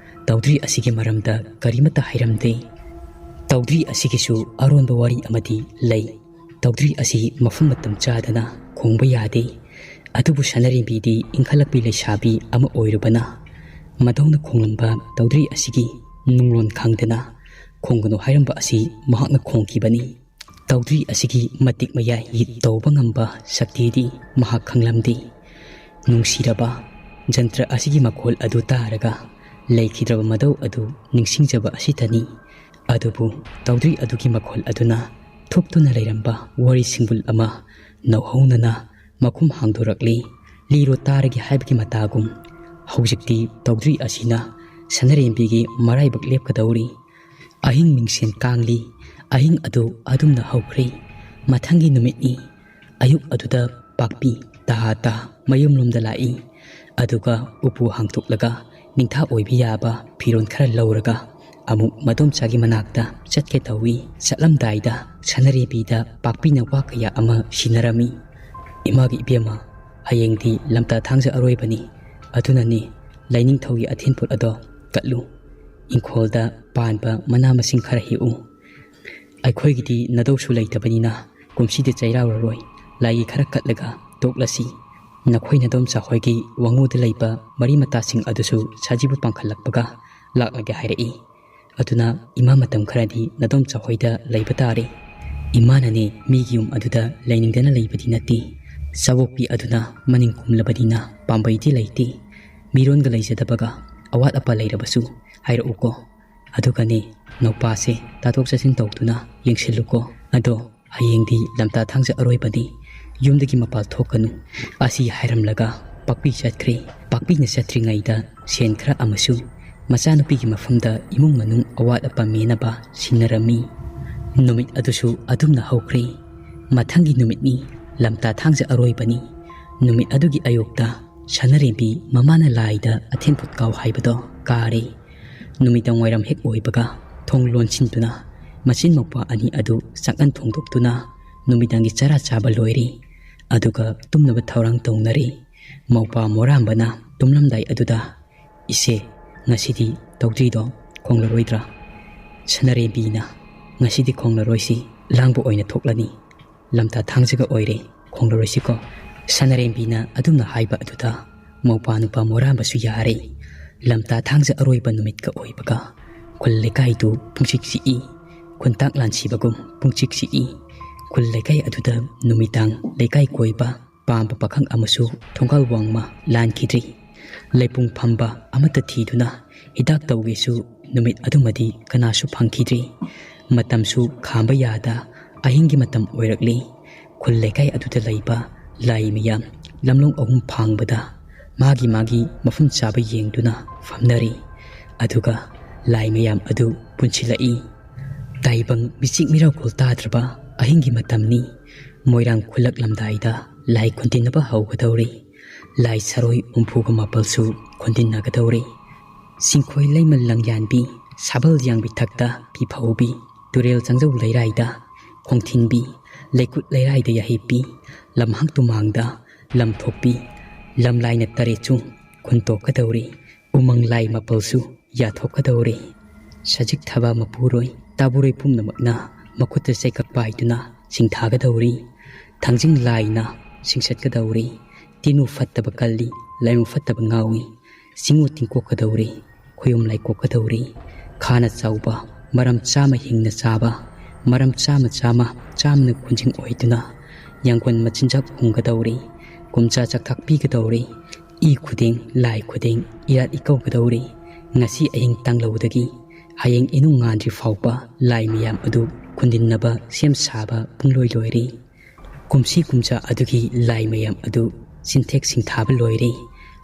ꯇꯧꯗ꯭ꯔꯤ ꯑꯁꯤꯒꯤ ꯃꯔꯝꯗ ꯀꯔꯤꯃꯠꯇ ꯍꯥꯏꯔꯝꯗꯦ꯫ ꯇꯧꯗ꯭ꯔꯤ ꯑꯁꯤꯒꯤꯁꯨ ꯑꯔꯣꯟꯕ ꯋꯥꯔꯤ ꯑꯃꯗꯤ ꯂꯩ꯫ ꯇꯧꯗ꯭ꯔꯤ ꯑꯁꯤ ꯃꯐꯝ ꯃꯇꯝ ꯆꯥꯗꯅ ꯈꯣꯡꯕ ꯌꯥꯗꯦ꯫ ꯑꯗꯨꯕꯨ ꯁꯅꯥꯔꯩꯕꯤꯗꯤ ꯏꯟꯈꯠꯂꯛꯄꯤ ꯂꯩꯁꯥꯕꯤ ꯑꯃ ꯑꯣꯏꯔꯨꯕꯅ ꯃꯗꯧꯅ ꯈꯣꯡꯂꯝꯕ ꯇꯧꯗ꯭ꯔꯤ ꯑꯁꯤꯒꯤ ꯅꯨꯡꯂꯣꯟ ꯈꯪꯗꯅ ꯈꯣꯡꯒꯅꯨ ꯍꯥꯏꯔꯝꯕ ꯑꯁꯤ ꯃꯍꯥꯛꯅ ꯈꯣꯡꯈꯤꯕꯅꯤ꯫ ꯇꯧꯗ꯭ꯔꯤ ꯑꯁꯤꯒꯤ ꯃꯇꯤꯛ ꯃꯌꯥꯏ ꯌꯦꯠ ꯇꯧꯕ ꯉꯝꯕ ꯁꯛꯇꯤꯗꯤ ꯃꯍꯥꯛ ꯈꯪꯂꯝꯗꯦ꯫ ꯅꯨꯡꯁꯤꯔꯕ, ꯖꯟꯇ꯭ꯔ ꯑꯁꯤꯒꯤ ꯃꯈꯣꯜ ꯑꯗꯨ ꯇꯥꯔꯒ ꯂꯩꯈꯤꯗ꯭ꯔꯕ ꯃꯗꯧ ꯑꯗꯨ ꯅꯤꯡꯁꯤꯡꯖꯕ ꯑꯁꯤꯇꯅꯤ꯫ ꯑꯗꯨꯕꯨ ꯇꯧꯗ꯭ꯔꯤ ꯑꯗꯨꯒꯤ ꯃꯈꯣꯜ ꯑꯗꯨꯅ ꯊꯨꯞꯇꯨꯅ ꯂꯩꯔꯝꯕ ꯋꯥꯔꯤ ꯁꯤꯡꯕꯨꯜ ꯑꯃ ꯅꯧꯍꯧꯅꯅ ꯃꯈꯨꯝ ꯍꯥꯡꯗꯣꯔꯛꯂꯤ꯫ ꯂꯤꯔꯣ ꯇꯥꯔꯒꯦ ꯍꯥꯏꯕꯒꯤ ꯃꯇꯥꯒꯨꯝ ꯍꯧꯖꯤꯛꯇꯤ ꯇꯧꯗ꯭ꯔꯤ ꯑꯁꯤꯅ ꯁꯅꯔꯦꯝꯕꯤꯒꯤ ꯃꯔꯥꯏꯕꯛ ꯂꯦꯞꯀꯗꯧꯔꯤ꯫ ꯑꯍꯤꯡ ꯃꯤꯡꯁꯦꯟ ꯀꯥꯡꯂꯤ꯫ ꯑꯍꯤꯡ ꯑꯗꯨ ꯑꯗꯨꯝꯅ ꯍꯧꯈ꯭ꯔꯦ꯫ ꯃꯊꯪꯒꯤ ꯅꯨꯃꯤꯠꯅꯤ꯫ ꯑꯌꯨꯛ ꯑꯗꯨꯗ ꯄꯥꯛꯄꯤ ꯇꯍꯥ ꯇꯍꯥ ꯃꯌꯨꯝꯂꯣꯝꯗ ꯂꯥꯛꯏ꯫ ꯑꯗꯨꯒ ꯎꯄꯨ ꯍꯥꯡꯇꯣꯛꯂꯒ ꯅꯤꯡꯊꯥ ꯑꯣꯏꯕ ꯌꯥꯕ ꯐꯤꯔꯣꯜ ꯈꯔ ꯂꯧꯔꯒ ꯑꯃꯨꯛ ꯃꯗꯣꯝꯆꯥꯒꯤ ꯃꯅꯥꯛꯇ ꯆꯠꯀꯦ ꯇꯧꯏ꯫ ꯆꯠꯂꯝꯗꯥꯏꯗ ꯁꯅꯔꯦꯝꯕꯤꯗ ꯄꯥꯛꯄꯤꯅ ꯋꯥ ꯀꯌꯥ ꯑꯃ ꯁꯤꯟꯅꯔꯝꯃꯤ꯫ "ꯏꯃꯥꯒꯤ ꯏꯕꯦꯝꯃ, ꯍꯌꯦꯡꯗꯤ ꯂꯝꯇꯥ ꯊꯥꯡꯖ ꯑꯔꯣꯏꯕꯅꯤ꯫ ꯑꯗꯨꯅꯅꯤ ꯂꯥꯏꯅꯤꯡꯊꯧꯒꯤ ꯑꯊꯦꯟꯄꯣꯠ ꯑꯗꯣ ꯀꯠꯂꯨ꯫ ꯏꯪꯈꯣꯜꯗ ꯄꯥꯟꯕ ꯃꯅꯥ ꯃꯁꯤꯡ ꯈꯔ ꯍꯦꯛꯎ꯫ ꯑꯩꯈꯣꯏꯒꯤꯗꯤ ꯅꯗꯧꯁꯨ ꯂꯩꯇꯕꯅꯤꯅ ꯀꯨꯝꯁꯤꯗꯤ ꯆꯩꯔꯥꯎꯔꯔꯣꯏ꯫ ꯂꯥꯏꯒꯤ ꯈꯔ ꯀꯠꯂꯒ ꯇꯣꯛꯂꯁꯤ꯫ ꯅꯈꯣꯏ ꯅꯗꯣꯝꯆꯥ ꯍꯣꯏꯒꯤ ꯋꯥꯉꯨꯗ ꯂꯩꯕ ꯃꯔꯤ ꯃꯇꯥꯁꯤꯡ ꯑꯗꯨꯁꯨ ꯁꯥꯖꯤꯕꯨ ꯄꯥꯡꯈꯠꯂꯛꯄꯒ ꯂꯥꯛꯂꯒꯦ ꯍꯥꯏꯔꯛꯏ꯫ ꯑꯗꯨꯅ ꯏꯃꯥ ꯃꯇꯝ ꯈꯔꯗꯤ ꯅꯗꯣꯝꯆꯥ ꯍꯣꯏꯗ ꯂꯩꯕ ꯇꯥꯔꯦ꯫ ꯏꯃꯥꯅꯅꯦ ꯃꯤꯒꯤ ꯌꯨꯝ ꯑꯗꯨꯗ ꯂꯩꯅꯤꯡꯗꯅ ꯂꯩꯕꯗꯤ ꯅꯠꯇꯦ꯫ ꯆꯥꯕꯣꯛꯄꯤ ꯑꯗꯨꯅ ꯃꯅꯤꯡ ꯀꯨꯝꯂꯕꯅꯤꯅ ꯄꯥꯝꯕꯩꯗꯤ ꯂꯩꯇꯦ꯫ ꯃꯤꯔꯣꯟꯒ ꯂꯩꯖꯗꯕꯒ ꯑꯋꯥꯠ ꯑꯄꯥ ꯂꯩꯔꯕꯁꯨ ꯍꯥꯏꯔꯛꯎꯀꯣ꯫ ꯑꯗꯨꯒꯅꯦ ꯅꯧꯄꯥꯁꯦ ꯇꯥꯊꯣꯛ ꯆꯠꯁꯤꯟ ꯇꯧꯗꯨꯅ ꯌꯦꯡꯁꯤꯜꯂꯨꯀꯣ꯫ ꯑꯗꯣ ꯍꯌꯦꯡꯗꯤ ꯂꯝꯇꯥ ꯊꯥꯡꯖ ꯑꯔꯣꯏꯕꯅꯤ꯫ ꯌꯨꯝꯗꯒꯤ ꯃꯄꯥꯜ ꯊꯣꯛꯀꯅꯨ"꯫ ꯑꯁꯤ ꯍꯥꯏꯔꯝꯂꯒ ꯄꯥꯛꯄꯤ ꯆꯠꯈ꯭ꯔꯦ꯫ ꯄꯥꯛꯄꯤꯅ ꯆꯠꯇ꯭ꯔꯤꯉꯩꯗ ꯁꯦꯟ ꯈꯔ ꯑꯃꯁꯨ ꯃꯆꯥꯅꯨꯄꯤꯒꯤ ꯃꯐꯝꯗ ꯏꯃꯨꯡ ꯃꯅꯨꯡ ꯑꯋꯥꯠ ꯑꯄꯥ ꯃꯦꯟꯅꯕ ꯁꯤꯟꯅꯔꯝꯃꯤ꯫ ꯅꯨꯃꯤꯠ ꯑꯗꯨꯁꯨ ꯑꯗꯨꯝꯅ ꯍꯧꯈ꯭ꯔꯦ꯫ ꯃꯊꯪꯒꯤ ꯅꯨꯃꯤꯠꯅꯤ꯫ ꯂꯝꯇꯥ ꯊꯥꯡꯖ ꯑꯔꯣꯏꯕꯅꯤ꯫ ꯅꯨꯃꯤꯠ ꯑꯗꯨꯒꯤ ꯑꯌꯨꯛꯇ ꯁꯅꯔꯦꯝꯕꯤ ꯃꯃꯥꯅ ꯂꯥꯏꯗ ꯑꯊꯦꯟꯄꯣꯠ ꯀꯥꯎ ꯍꯥꯏꯕꯗꯣ ꯀꯥꯔꯦ꯫ ꯅꯨꯃꯤꯗꯥꯡ ꯋꯥꯏꯔꯝ ꯍꯦꯛ ꯑꯣꯏꯕꯒ ꯊꯣꯡ ꯂꯣꯟꯁꯤꯟꯗꯨꯅ ꯃꯆꯤꯟ ꯃꯧꯄ꯭ꯋꯥ ꯑꯅꯤ ꯑꯗꯨ ꯆꯥꯛꯍꯟ ꯊꯣꯡꯗꯣꯛꯇꯨꯅ ꯅꯨꯃꯤꯗꯥꯡꯒꯤ ꯆꯔꯥ ꯆꯥꯕ ꯂꯣꯏꯔꯦ꯫ ꯑꯗꯨꯒ ꯇꯨꯝꯅꯕ ꯊꯧꯔꯥꯡ ꯇꯧꯅꯔꯦ꯫ ꯃꯧꯄ꯭ꯋꯥ ꯃꯣꯔꯥꯝꯕꯅ ꯇꯨꯝꯂꯝꯗꯥꯏ ꯑꯗꯨꯗ, "ꯏꯆꯦ, ꯉꯁꯤꯗꯤ ꯇꯧꯗ꯭ꯔꯤꯗꯣ ꯈꯣꯡꯂꯔꯣꯏꯗ꯭ꯔꯥ?" ꯁꯅꯔꯦꯝꯕꯤꯅ, "ꯉꯁꯤꯗꯤ ꯈꯣꯡꯂꯔꯣꯏꯁꯤ, ꯂꯥꯡꯕ ꯑꯣꯏꯅ ꯊꯣꯛꯂꯅꯤ꯫ ꯂꯝꯇꯥ ꯊꯥꯡꯖꯒ ꯑꯣꯏꯔꯦ, ꯈꯣꯡꯂꯔꯣꯏꯁꯤꯀꯣ"꯫ ꯁꯅꯔꯦꯝꯕꯤꯅ ꯑꯗꯨꯝꯅ ꯍꯥꯏꯕ ꯑꯗꯨꯗ ꯃꯧꯄ꯭ꯋꯥ ꯅꯨꯄꯥ ꯃꯣꯔꯥꯝꯕꯁꯨ ꯌꯥꯔꯦ꯫ ꯂꯝꯇꯥ ꯊꯥꯡꯖ ꯑꯔꯣꯏꯕ ꯅꯨꯃꯤꯠꯀ ꯑꯣꯏꯕꯒ ꯈꯨꯜ ꯂꯩꯀꯥꯏꯗꯨ ꯄꯨꯡꯆꯤꯛ ꯆꯤꯛꯏ꯫ ꯈꯨꯟꯇꯥꯛ ꯂꯥꯟꯁꯤꯕꯒꯨꯝ ꯄꯨꯡꯆꯤꯛ ꯆꯤꯛꯏ꯫ ꯈꯨꯜ ꯂꯩꯀꯥꯏ ꯑꯗꯨꯗ ꯅꯨꯃꯤꯗꯥꯡ ꯂꯩꯀꯥꯏ ꯀꯣꯏꯕ ꯄꯥꯝꯕ ꯄꯥꯈꯪ ꯑꯃꯁꯨ ꯊꯣꯡꯒꯥꯜ ꯋꯥꯡꯃ ꯂꯥꯟꯈꯤꯗ꯭ꯔꯤ꯫ ꯂꯩꯄꯨꯡ ꯐꯝꯕ ꯑꯃꯠꯇ ꯊꯤꯗꯨꯅ ꯍꯤꯗꯥꯛ ꯇꯧꯒꯦꯁꯨ ꯅꯨꯃꯤꯠ ꯑꯗꯨꯃꯗꯤ ꯀꯅꯥꯁꯨ ꯐꯪꯈꯤꯗ꯭ꯔꯤ꯫ ꯃꯇꯝꯁꯨ ꯈꯥꯝꯕ ꯌꯥꯗ ꯑꯍꯤꯡꯒꯤ ꯃꯇꯝ ꯑꯣꯏꯔꯛꯂꯤ꯫ ꯈꯨꯜ ꯂꯩꯀꯥꯏ ꯑꯗꯨꯗ ꯂꯩꯕ ꯂꯥꯏ ꯃꯌꯥꯝ ꯂꯝꯂꯣꯡ ꯑꯍꯨꯝ ꯐꯥꯡꯕꯗ ꯃꯥꯒꯤ ꯃꯥꯒꯤ ꯃꯐꯝ ꯆꯥꯕ ꯌꯦꯡꯗꯨꯅ ꯐꯝꯅꯔꯤ꯫ ꯑꯗꯨꯒ ꯂꯥꯏ ꯃꯌꯥꯝ ꯑꯗꯨ ꯄꯨꯟꯁꯤꯜꯂꯛꯏ꯫ ꯇꯥꯏꯕꯪ ꯃꯤꯆꯤꯛ ꯃꯤꯔꯥꯎꯈꯣꯜ ꯇꯥꯗ꯭ꯔꯕ ꯑꯍꯤꯡꯒꯤ ꯃꯇꯝꯅꯤ꯫ ꯃꯣꯏꯔꯥꯡ ꯈꯨꯜꯂꯛꯂꯝꯗꯥꯏꯗ ꯂꯥꯏ ꯈꯨꯟꯗꯤꯟꯅꯕ ꯍꯧꯒꯗꯧꯔꯤ꯫ ꯂꯥꯏ ꯁꯔꯣꯏ ꯍꯨꯝꯐꯨꯒ ꯃꯥꯄꯜꯁꯨ ꯈꯨꯟꯗꯤꯟꯅꯒꯗꯧꯔꯤ꯫ ꯆꯤꯡꯈꯣꯏ ꯂꯩꯃ ꯂꯪꯌꯥꯟꯕꯤ, ꯁꯥꯕꯜ ꯌꯥꯡꯕꯤ ꯊꯛꯇ ꯐꯤ ꯐꯧꯕꯤ, ꯇꯨꯔꯦꯜ ꯆꯪꯖꯧ ꯂꯩꯔꯥꯏꯗ ꯈꯣꯡꯊꯤꯟꯕꯤ, ꯂꯩꯀꯨꯠ ꯂꯩꯔꯥꯏꯗ ꯌꯥꯍꯤꯞꯄꯤ, ꯂꯝꯍꯥꯡ ꯇꯨꯃꯥꯡꯗ ꯂꯝ ꯊꯣꯛꯄꯤ, ꯂꯝꯂꯥꯏꯅ ꯇꯔꯦꯠꯁꯨ ꯈꯨꯟꯇꯣꯛꯀꯗꯧꯔꯤ꯫ ꯎꯃꯪ ꯂꯥꯏ ꯃꯥꯄꯜꯁꯨ ꯌꯥꯊꯣꯛꯀꯗꯧꯔꯤ꯫ ꯁꯖꯤꯛ ꯊꯕ ꯃꯄꯨꯔꯣꯏ ꯇꯥꯕꯨꯔꯣꯏ ꯄꯨꯝꯅꯃꯛꯅ ꯃꯈꯨꯠꯇ ꯆꯩꯀꯛ ꯄꯥꯏꯗꯨꯅ ꯁꯤꯡꯊꯥꯒꯗꯧꯔꯤ꯫ ꯊꯥꯡꯖꯤꯡ ꯂꯥꯏꯅ ꯁꯤꯡꯁꯠꯀꯗꯧꯔꯤ꯫ ꯇꯤꯟꯅꯨ ꯐꯠꯇꯕ ꯀꯜꯂꯤ, ꯂꯥꯏꯃꯨ ꯐꯠꯇꯕ ꯉꯥꯎꯏ꯫ ꯆꯤꯡꯉꯨ ꯇꯤꯡꯀꯣꯛꯀꯗꯧꯔꯤ, ꯈꯣꯌꯨꯝ ꯂꯥꯏꯀꯣꯛꯀꯗꯧꯔꯤ꯫ ꯈꯥꯅ ꯆꯥꯎꯕ, ꯃꯔꯝ ꯆꯥꯃ ꯍꯤꯡꯅ ꯆꯥꯕ, ꯃꯔꯝ ꯆꯥꯃ ꯆꯥꯃ ꯆꯥꯝꯅ ꯈꯨꯟꯖꯤꯡ ꯑꯣꯏꯗꯨꯅ ꯌꯥꯡꯒꯣꯟ ꯃꯆꯤꯟꯖꯥꯛ ꯍꯨꯡꯒꯗꯧꯔꯤ꯫ ꯀꯨꯝꯆꯥ ꯆꯥꯛꯊꯥꯛ ꯄꯤꯒꯗꯧꯔꯤ꯫ ꯏ ꯈꯨꯗꯤꯡ, ꯂꯥꯏ ꯈꯨꯗꯤꯡ ꯏꯔꯥꯠ ꯏꯀꯧꯒꯗꯧꯔꯤ꯫ ꯉꯁꯤ ꯑꯍꯤꯡ ꯇꯥꯡꯂꯧꯗꯒꯤ ꯍꯌꯦꯡ ꯏꯅꯨꯡ ꯉꯥꯟꯗ꯭ꯔꯤ ꯐꯥꯎꯕ ꯂꯥꯏ ꯃꯌꯥꯝ ꯑꯗꯨ ꯈꯨꯟꯗꯤꯟꯅꯕ ꯁꯦꯝ ꯁꯥꯕ ꯄꯨꯡꯂꯣꯏ ꯂꯣꯏꯔꯦ꯫ ꯀꯨꯝꯁꯤ ꯀꯨꯝꯖꯥ ꯑꯗꯨꯒꯤ ꯂꯥꯏ ꯃꯌꯥꯝ ꯑꯗꯨ ꯆꯤꯟꯊꯦꯛ ꯁꯤꯡꯊꯥꯕ ꯂꯣꯏꯔꯦ꯫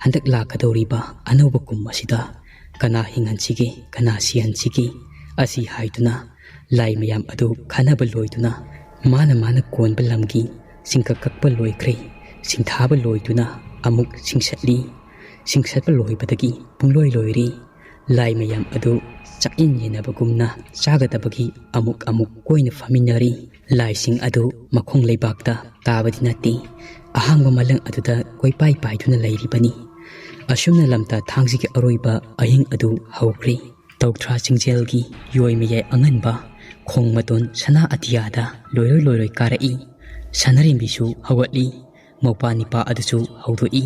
ꯍꯟꯗꯛ ꯂꯥꯛꯀꯗꯧꯔꯤꯕ ꯑꯅꯧꯕ ꯀꯨꯝ ꯑꯁꯤꯗ ꯀꯅꯥ ꯍꯤꯡꯍꯟꯁꯤꯒꯦ, ꯀꯅꯥ ꯁꯤꯍꯟꯁꯤꯒꯦ ꯑꯁꯤ ꯍꯥꯏꯗꯨꯅ ꯂꯥꯏ ꯃꯌꯥꯝ ꯑꯗꯨ ꯈꯟꯅꯕ ꯂꯣꯏꯗꯨꯅ ꯃꯥꯅ ꯃꯥꯅ ꯀꯣꯟꯕ ꯂꯝꯒꯤ ꯆꯤꯡꯀꯛ ꯀꯛꯄ ꯂꯣꯏꯈ꯭ꯔꯦ꯫ ꯁꯤꯡꯊꯥꯕ ꯂꯣꯏꯗꯨꯅ ꯑꯃꯨꯛ ꯁꯤꯡꯁꯠꯂꯤ꯫ ꯁꯤꯡꯁꯠꯄ ꯂꯣꯏꯕꯗꯒꯤ ꯄꯨꯡꯂꯣꯏ ꯂꯣꯏꯔꯦ꯫ ꯂꯥꯏ ꯃꯌꯥꯝ ꯑꯗꯨ ꯆꯥꯛꯌꯦꯟ ꯌꯦꯟꯅꯕꯒꯨꯝꯅ ꯆꯥꯒꯗꯕꯒꯤ ꯑꯃꯨꯛ ꯑꯃꯨꯛ ꯀꯣꯏꯅ ꯐꯝꯃꯤꯟꯅꯔꯤ꯫ ꯂꯥꯏꯁꯤꯡ ꯑꯗꯨ ꯃꯈꯣꯡ ꯂꯩꯕꯥꯛꯇ ꯇꯥꯕꯗꯤ ꯅꯠꯇꯦ, ꯑꯍꯥꯡꯕ ꯃꯥꯂꯪ ꯑꯗꯨꯗ ꯀꯣꯏꯄꯥꯏ ꯄꯥꯏꯗꯨꯅ ꯂꯩꯔꯤꯕꯅꯤ꯫ ꯑꯁꯨꯝꯅ ꯂꯝꯇꯥ ꯊꯥꯡꯖꯒꯤ ꯑꯔꯣꯏꯕ ꯑꯍꯤꯡ ꯑꯗꯨ ꯍꯧꯈ꯭ꯔꯦ꯫ ꯇꯧꯊ꯭ꯔꯥ ꯆꯤꯡꯖꯦꯜꯒꯤ ꯌꯣꯏ ꯃꯌꯥꯏ ꯑꯉꯟꯕ ꯈꯣꯡ ꯃꯇꯣꯟ ꯁꯅꯥ ꯑꯇꯤꯌꯥꯗ ꯂꯣꯏꯔꯣꯏ ꯂꯣꯏꯔꯣꯏ ꯀꯥꯔꯛꯏ꯫ ꯁꯅꯔꯦꯝꯕꯤꯁꯨ ꯍꯧꯒꯠꯂꯤ꯫ ꯃꯧꯄꯥ ꯅꯤꯄꯥ ꯑꯗꯨꯁꯨ ꯍꯧꯗꯣꯛꯏ꯫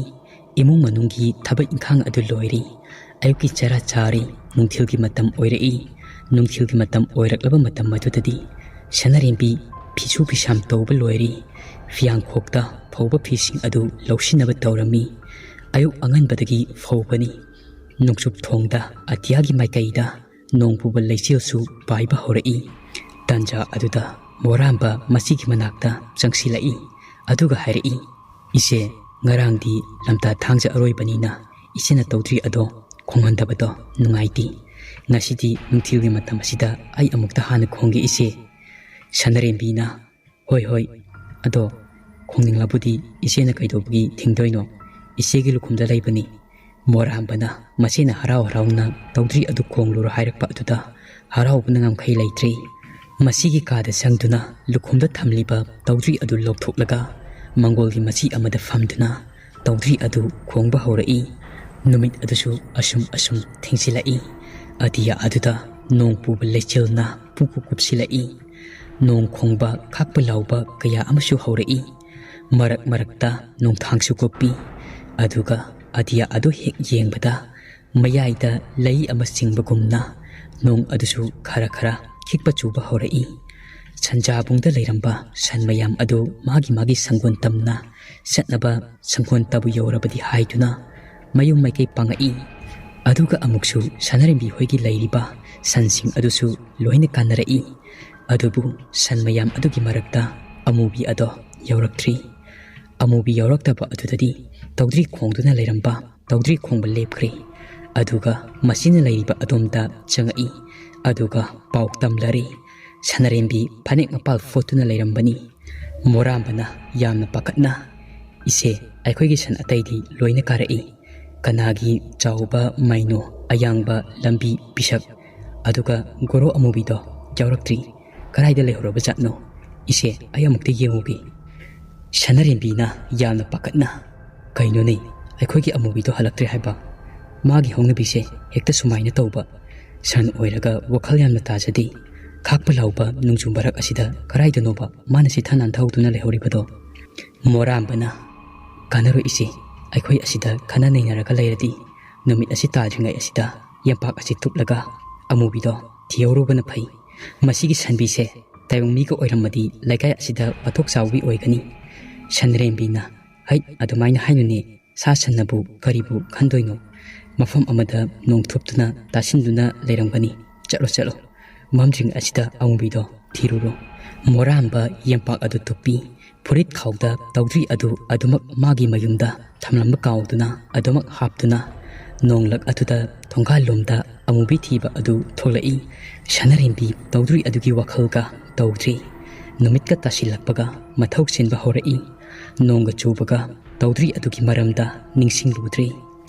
ꯏꯃꯨꯡ ꯃꯅꯨꯡꯒꯤ ꯊꯕꯛ ꯏꯪꯈꯥꯡ ꯑꯗꯨ ꯂꯣꯏꯔꯤ꯫ ꯑꯌꯨꯛꯀꯤ ꯆꯔꯥ ꯆꯥꯔꯤ꯫ ꯅꯨꯡꯊꯤꯜꯒꯤ ꯃꯇꯝ ꯑꯣꯏꯔꯛꯏ꯫ ꯅꯨꯡꯊꯤꯜꯒꯤ ꯃꯇꯝ ꯑꯣꯏꯔꯛꯂꯕ ꯃꯇꯝ ꯑꯗꯨꯗꯗꯤ ꯁꯅꯔꯦꯝꯕꯤ ꯐꯤꯁꯨ ꯐꯤꯁꯥꯝ ꯇꯧꯕ ꯂꯣꯏꯔꯤ꯫ ꯐꯤꯌꯥꯡꯈꯣꯛꯇ ꯐꯧꯕ ꯐꯤꯁꯤꯡ ꯑꯗꯨ ꯂꯧꯁꯤꯟꯅꯕ ꯇꯧꯔꯝꯃꯤ꯫ ꯑꯌꯨꯛ ꯑꯉꯟꯕꯗꯒꯤ ꯐꯧꯕꯅꯤ꯫ ꯅꯣꯡꯆꯨꯞ ꯊꯣꯡꯗ ꯑꯇꯤꯌꯥꯒꯤ ꯃꯥꯏꯀꯩꯗ ꯅꯣꯡ ꯄꯨꯕ ꯂꯩꯆꯤꯜꯁꯨ ꯄꯥꯏꯕ ꯍꯧꯔꯛꯏ꯫ ꯇꯥꯟꯖꯥ ꯑꯗꯨꯗ ꯃꯣꯔꯥꯝꯕ ꯃꯁꯤꯒꯤ ꯃꯅꯥꯛꯇ ꯆꯪꯁꯤꯜꯂꯛꯏ꯫ ꯑꯗꯨꯒ ꯍꯥꯏꯔꯛꯏ, "ꯏꯆꯦ, ꯉꯔꯥꯡꯗꯤ ꯂꯝꯇꯥ ꯊꯥꯡꯖ ꯑꯔꯣꯏꯕꯅꯤꯅ ꯏꯆꯦꯅ ꯇꯧꯗ꯭ꯔꯤ ꯑꯗꯣ ꯈꯣꯡꯍꯟꯗꯕꯗꯣ ꯅꯨꯡꯉꯥꯏꯇꯦ꯫ ꯉꯁꯤꯗꯤ ꯅꯨꯡꯊꯤꯜꯒꯤ ꯃꯇꯝ ꯑꯁꯤꯗ ꯑꯩ ꯑꯃꯨꯛꯇ ꯍꯥꯟꯅ ꯈꯣꯡꯒꯦ ꯏꯆꯦ꯫" ꯁꯅꯔꯦꯝꯕꯤꯅ, "ꯍꯣꯏ, ꯍꯣꯏ, ꯑꯗꯣ ꯈꯣꯡꯅꯤꯡꯂꯕꯨꯗꯤ ꯏꯆꯦꯅ ꯀꯩꯗꯧꯕꯒꯤ ꯊꯤꯡꯗꯣꯏꯅꯣ? ꯏꯆꯦꯒꯤ ꯂꯨꯈꯨꯝꯗ ꯂꯩꯕꯅꯤ꯫" ꯃꯣꯔꯥꯝꯕꯅ ꯃꯆꯦꯅ ꯍꯔꯥꯎ ꯍꯔꯥꯎꯅ ꯇꯧꯗ꯭ꯔꯤ ꯑꯗꯨ ꯈꯣꯡꯂꯨꯔꯣ ꯍꯥꯏꯔꯛꯄ ꯑꯗꯨꯗ ꯍꯔꯥꯎꯕꯅ ꯉꯝꯈꯩ ꯂꯩꯇ꯭ꯔꯦ꯫ ꯃꯁꯤꯒꯤ ꯀꯥꯗ ꯆꯪꯗꯨꯅ ꯂꯨꯈꯨꯝꯗ ꯊꯝꯂꯤꯕ ꯇꯧꯗ꯭ꯔꯤ ꯑꯗꯨ ꯂꯧꯊꯣꯛꯂꯒ ꯃꯪꯒꯣꯜꯒꯤ ꯃꯆꯤ ꯑꯃꯗ ꯐꯝꯗꯨꯅ ꯇꯧꯗ꯭ꯔꯤ ꯑꯗꯨ ꯈꯣꯡꯕ ꯍꯧꯔꯛꯏ꯫ ꯅꯨꯃꯤꯠ ꯑꯗꯨꯁꯨ ꯑꯁꯨꯝ ꯑꯁꯨꯝ ꯊꯦꯡꯖꯤꯜꯂꯛꯏ꯫ ꯑꯇꯤꯌꯥ ꯑꯗꯨꯗ ꯅꯣꯡ ꯄꯨꯕ ꯂꯩꯆꯤꯜꯅ ꯄꯨꯡꯀꯨꯞ ꯀꯨꯞꯁꯤꯜꯂꯛꯏ꯫ ꯅꯣꯡ ꯈꯣꯡꯕ, ꯈꯥꯛꯄ ꯂꯥꯎꯕ ꯀꯌꯥ ꯑꯃꯁꯨ ꯍꯧꯔꯛꯏ꯫ ꯃꯔꯛ ꯃꯔꯛꯇ ꯅꯣꯡꯊꯥꯡꯁꯨ ꯀꯨꯞꯄꯤ꯫ ꯑꯗꯨꯒ ꯑꯇꯤꯌꯥ ꯑꯗꯨ ꯍꯦꯛ ꯌꯦꯡꯕꯗ ꯃꯌꯥꯏꯗ ꯂꯩ ꯑꯃ ꯆꯤꯡꯕꯒꯨꯝꯅ ꯅꯣꯡ ꯑꯗꯨꯁꯨ ꯈꯔ ꯈꯔ ꯈꯤꯛꯄ ꯆꯨꯕ ꯍꯧꯔꯛꯏ꯫ ꯁꯟꯖꯥꯕꯨꯡꯗ ꯂꯩꯔꯝꯕ ꯁꯟ ꯃꯌꯥꯝ ꯑꯗꯨ ꯃꯥꯒꯤ ꯃꯥꯒꯤ ꯁꯪꯒꯣꯟ ꯇꯝꯅ ꯆꯠꯅꯕ ꯁꯪꯒꯣꯟ ꯇꯕꯨ ꯌꯧꯔꯕꯗꯤ ꯍꯥꯏꯗꯨꯅ ꯃꯌꯨꯝ ꯃꯥꯏꯀꯩ ꯄꯥꯡꯉꯛꯏ꯫ ꯑꯗꯨꯒ ꯑꯃꯨꯛꯁꯨ ꯁꯅꯥꯔꯦꯝꯕꯤ ꯍꯣꯏꯒꯤ ꯂꯩꯔꯤꯕ ꯁꯟꯁꯤꯡ ꯑꯗꯨꯁꯨ ꯂꯣꯏꯅ ꯀꯥꯟꯅꯔꯛꯏ꯫ ꯑꯗꯨꯕꯨ ꯁꯟ ꯃꯌꯥꯝ ꯑꯗꯨꯒꯤ ꯃꯔꯛꯇ ꯑꯃꯨꯕꯤ ꯑꯗꯣ ꯌꯧꯔꯛꯇ꯭ꯔꯤ꯫ ꯑꯃꯨꯕꯤ ꯌꯧꯔꯛꯇꯕ ꯑꯗꯨꯗꯗꯤ ꯇꯧꯗ꯭ꯔꯤ ꯈꯣꯡꯗꯨꯅ ꯂꯩꯔꯝꯕ ꯇꯧꯗ꯭ꯔꯤ ꯈꯣꯡꯕ ꯂꯦꯞꯈ꯭ꯔꯦ꯫ ꯑꯗꯨꯒ ꯃꯁꯤꯅ ꯂꯩꯔꯤꯕ ꯑꯗꯣꯝꯗ ꯆꯪꯉꯛꯏ꯫ ꯑꯗꯨꯒ ꯄꯥꯎ ꯇꯝꯂꯔꯦ꯫ ꯁꯅꯥꯔꯦꯝꯕꯤ ꯐꯅꯦꯛ ꯃꯄꯥꯜ ꯐꯣꯠꯇꯨꯅ ꯂꯩꯔꯝꯕꯅꯤ꯫ ꯃꯣꯔꯥꯝꯕꯅ ꯌꯥꯝꯅ ꯄꯥꯈꯠꯅ, "ꯏꯆꯦ, ꯑꯩꯈꯣꯏꯒꯤ ꯁꯟ ꯑꯇꯩꯗꯤ ꯂꯣꯏꯅ ꯀꯥꯔꯛꯏ꯫ ꯀꯅꯥꯒꯤ ꯆꯥꯎꯕ ꯃꯩꯅꯣ, ꯑꯌꯥꯡꯕ ꯂꯝꯕꯤ ꯄꯤꯁꯛ, ꯑꯗꯨꯒ ꯒꯣꯔꯣ ꯑꯃꯨꯕꯤꯗꯣ ꯌꯥꯎꯔꯛꯇ꯭ꯔꯤ꯫ ꯀꯗꯥꯏꯗ ꯂꯩꯍꯧꯔꯕ ꯖꯥꯠꯅꯣ? ꯏꯆꯦ, ꯑꯩ ꯑꯃꯨꯛꯇ ꯌꯦꯡꯉꯨꯒꯦ꯫" ꯁꯅꯥꯔꯦꯝꯕꯤꯅ ꯌꯥꯝꯅ ꯄꯥꯈꯠꯅ, "ꯀꯩꯅꯣꯅꯦ, ꯑꯩꯈꯣꯏꯒꯤ ꯑꯃꯨꯕꯤꯗꯣ ꯍꯜꯂꯛꯇ꯭ꯔꯦ ꯍꯥꯏꯕ? ꯃꯥꯒꯤ ꯍꯧꯅꯕꯤꯁꯦ ꯍꯦꯛꯇ ꯁꯨꯃꯥꯏꯅ ꯇꯧꯕ꯫ ꯁꯟ ꯑꯣꯏꯔꯒ ꯋꯥꯈꯜ ꯌꯥꯝꯅ ꯇꯥꯖꯗꯦ꯫ ꯈꯥꯛꯄ ꯂꯥꯎꯕ ꯅꯣꯡꯖꯨ ꯃꯔꯛ ꯑꯁꯤꯗ ꯀꯗꯥꯏꯗꯅꯣꯕ ꯃꯥꯅ ꯆꯤꯊ ꯅꯥꯟꯊꯍꯧꯗꯨꯅ ꯂꯩꯍꯧꯔꯤꯕꯗꯣ?" ꯃꯣꯔꯥꯝꯕꯅ, "ꯀꯥꯟꯅꯔꯣꯏ ꯏꯆꯦ, ꯑꯩꯈꯣꯏ ꯑꯁꯤꯗ ꯈꯟꯅ ꯅꯩꯅꯔꯒ ꯂꯩꯔꯗꯤ ꯅꯨꯃꯤꯠ ꯑꯁꯤ ꯇꯥꯗ꯭ꯔꯤꯉꯩ ꯑꯁꯤꯗ ꯌꯦꯝꯄꯥꯛ ꯑꯁꯤ ꯇꯨꯞꯂꯒ ꯑꯃꯨꯕꯤꯗꯣ ꯊꯤꯍꯧꯔꯨꯕꯅ ꯐꯩ꯫ ꯃꯁꯤꯒꯤ ꯁꯟꯕꯤꯁꯦ ꯇꯥꯏꯕꯪ ꯃꯤꯒ ꯑꯣꯏꯔꯝꯃꯗꯤ ꯂꯩꯀꯥꯏ ꯑꯁꯤꯗ ꯄꯣꯠꯊꯣꯛ ꯆꯥꯎꯕꯤ ꯑꯣꯏꯒꯅꯤ꯫" ꯁꯟꯔꯦꯝꯕꯤꯅ, "ꯍꯩꯠ, ꯑꯗꯨꯃꯥꯏꯅ ꯍꯥꯏꯅꯨꯅꯦ, ꯁꯥ ꯁꯟꯅꯕꯨ ꯀꯔꯤꯕꯨ ꯈꯟꯗꯣꯏꯅꯣ? ꯃꯐꯝ ꯑꯃꯗ ꯅꯣꯡ ꯊꯨꯞꯇꯨꯅ ꯇꯥꯁꯤꯟꯗꯨꯅ ꯂꯩꯔꯝꯒꯅꯤ꯫ ꯆꯠꯂꯣ, ꯆꯠꯂꯣ, ꯃꯝꯗ꯭ꯔꯤꯉꯩ ꯑꯁꯤꯗ ꯑꯃꯨꯕꯤꯗꯣ ꯊꯤꯔꯨꯔꯣ꯫ ꯃꯣꯔꯥꯝꯕ ꯌꯦꯝꯄꯥꯛ ꯑꯗꯨ ꯇꯨꯞꯄꯤ꯫ ꯐꯨꯔꯤꯠ ꯈꯥꯎꯗ ꯇꯧꯗ꯭ꯔꯤ ꯑꯗꯨ ꯑꯗꯨꯃꯛ ꯃꯥꯒꯤ ꯃꯌꯨꯝꯗ ꯊꯝꯂꯝꯕ ꯀꯥꯎꯗꯨꯅ ꯑꯗꯨꯃꯛ ꯍꯥꯞꯇꯨꯅ ꯅꯣꯡꯂꯛ ꯑꯗꯨꯗ ꯊꯣꯡꯒꯥꯜꯂꯣꯝꯗ ꯑꯃꯨꯕꯤ ꯊꯤꯕ ꯑꯗꯨ ꯊꯣꯛꯂꯛꯏ꯫ ꯁꯅꯔꯦꯝꯕꯤ ꯇꯧꯗ꯭ꯔꯤ ꯑꯗꯨꯒꯤ ꯋꯥꯈꯜꯒ ꯇꯧꯗ꯭ꯔꯤ꯫ ꯅꯨꯃꯤꯠꯀ ꯇꯥꯁꯤꯜꯂꯛꯄꯒ ꯃꯊꯧ ꯆꯤꯟꯕ ꯍꯧꯔꯛꯏ꯫ ꯅꯣꯡꯒ ꯆꯨꯕꯒ ꯇꯧꯗ꯭ꯔꯤ ꯑꯗꯨꯒꯤ ꯃꯔꯝꯗ ꯅꯤꯡꯁꯤꯡꯂꯨꯗ꯭ꯔꯤ꯫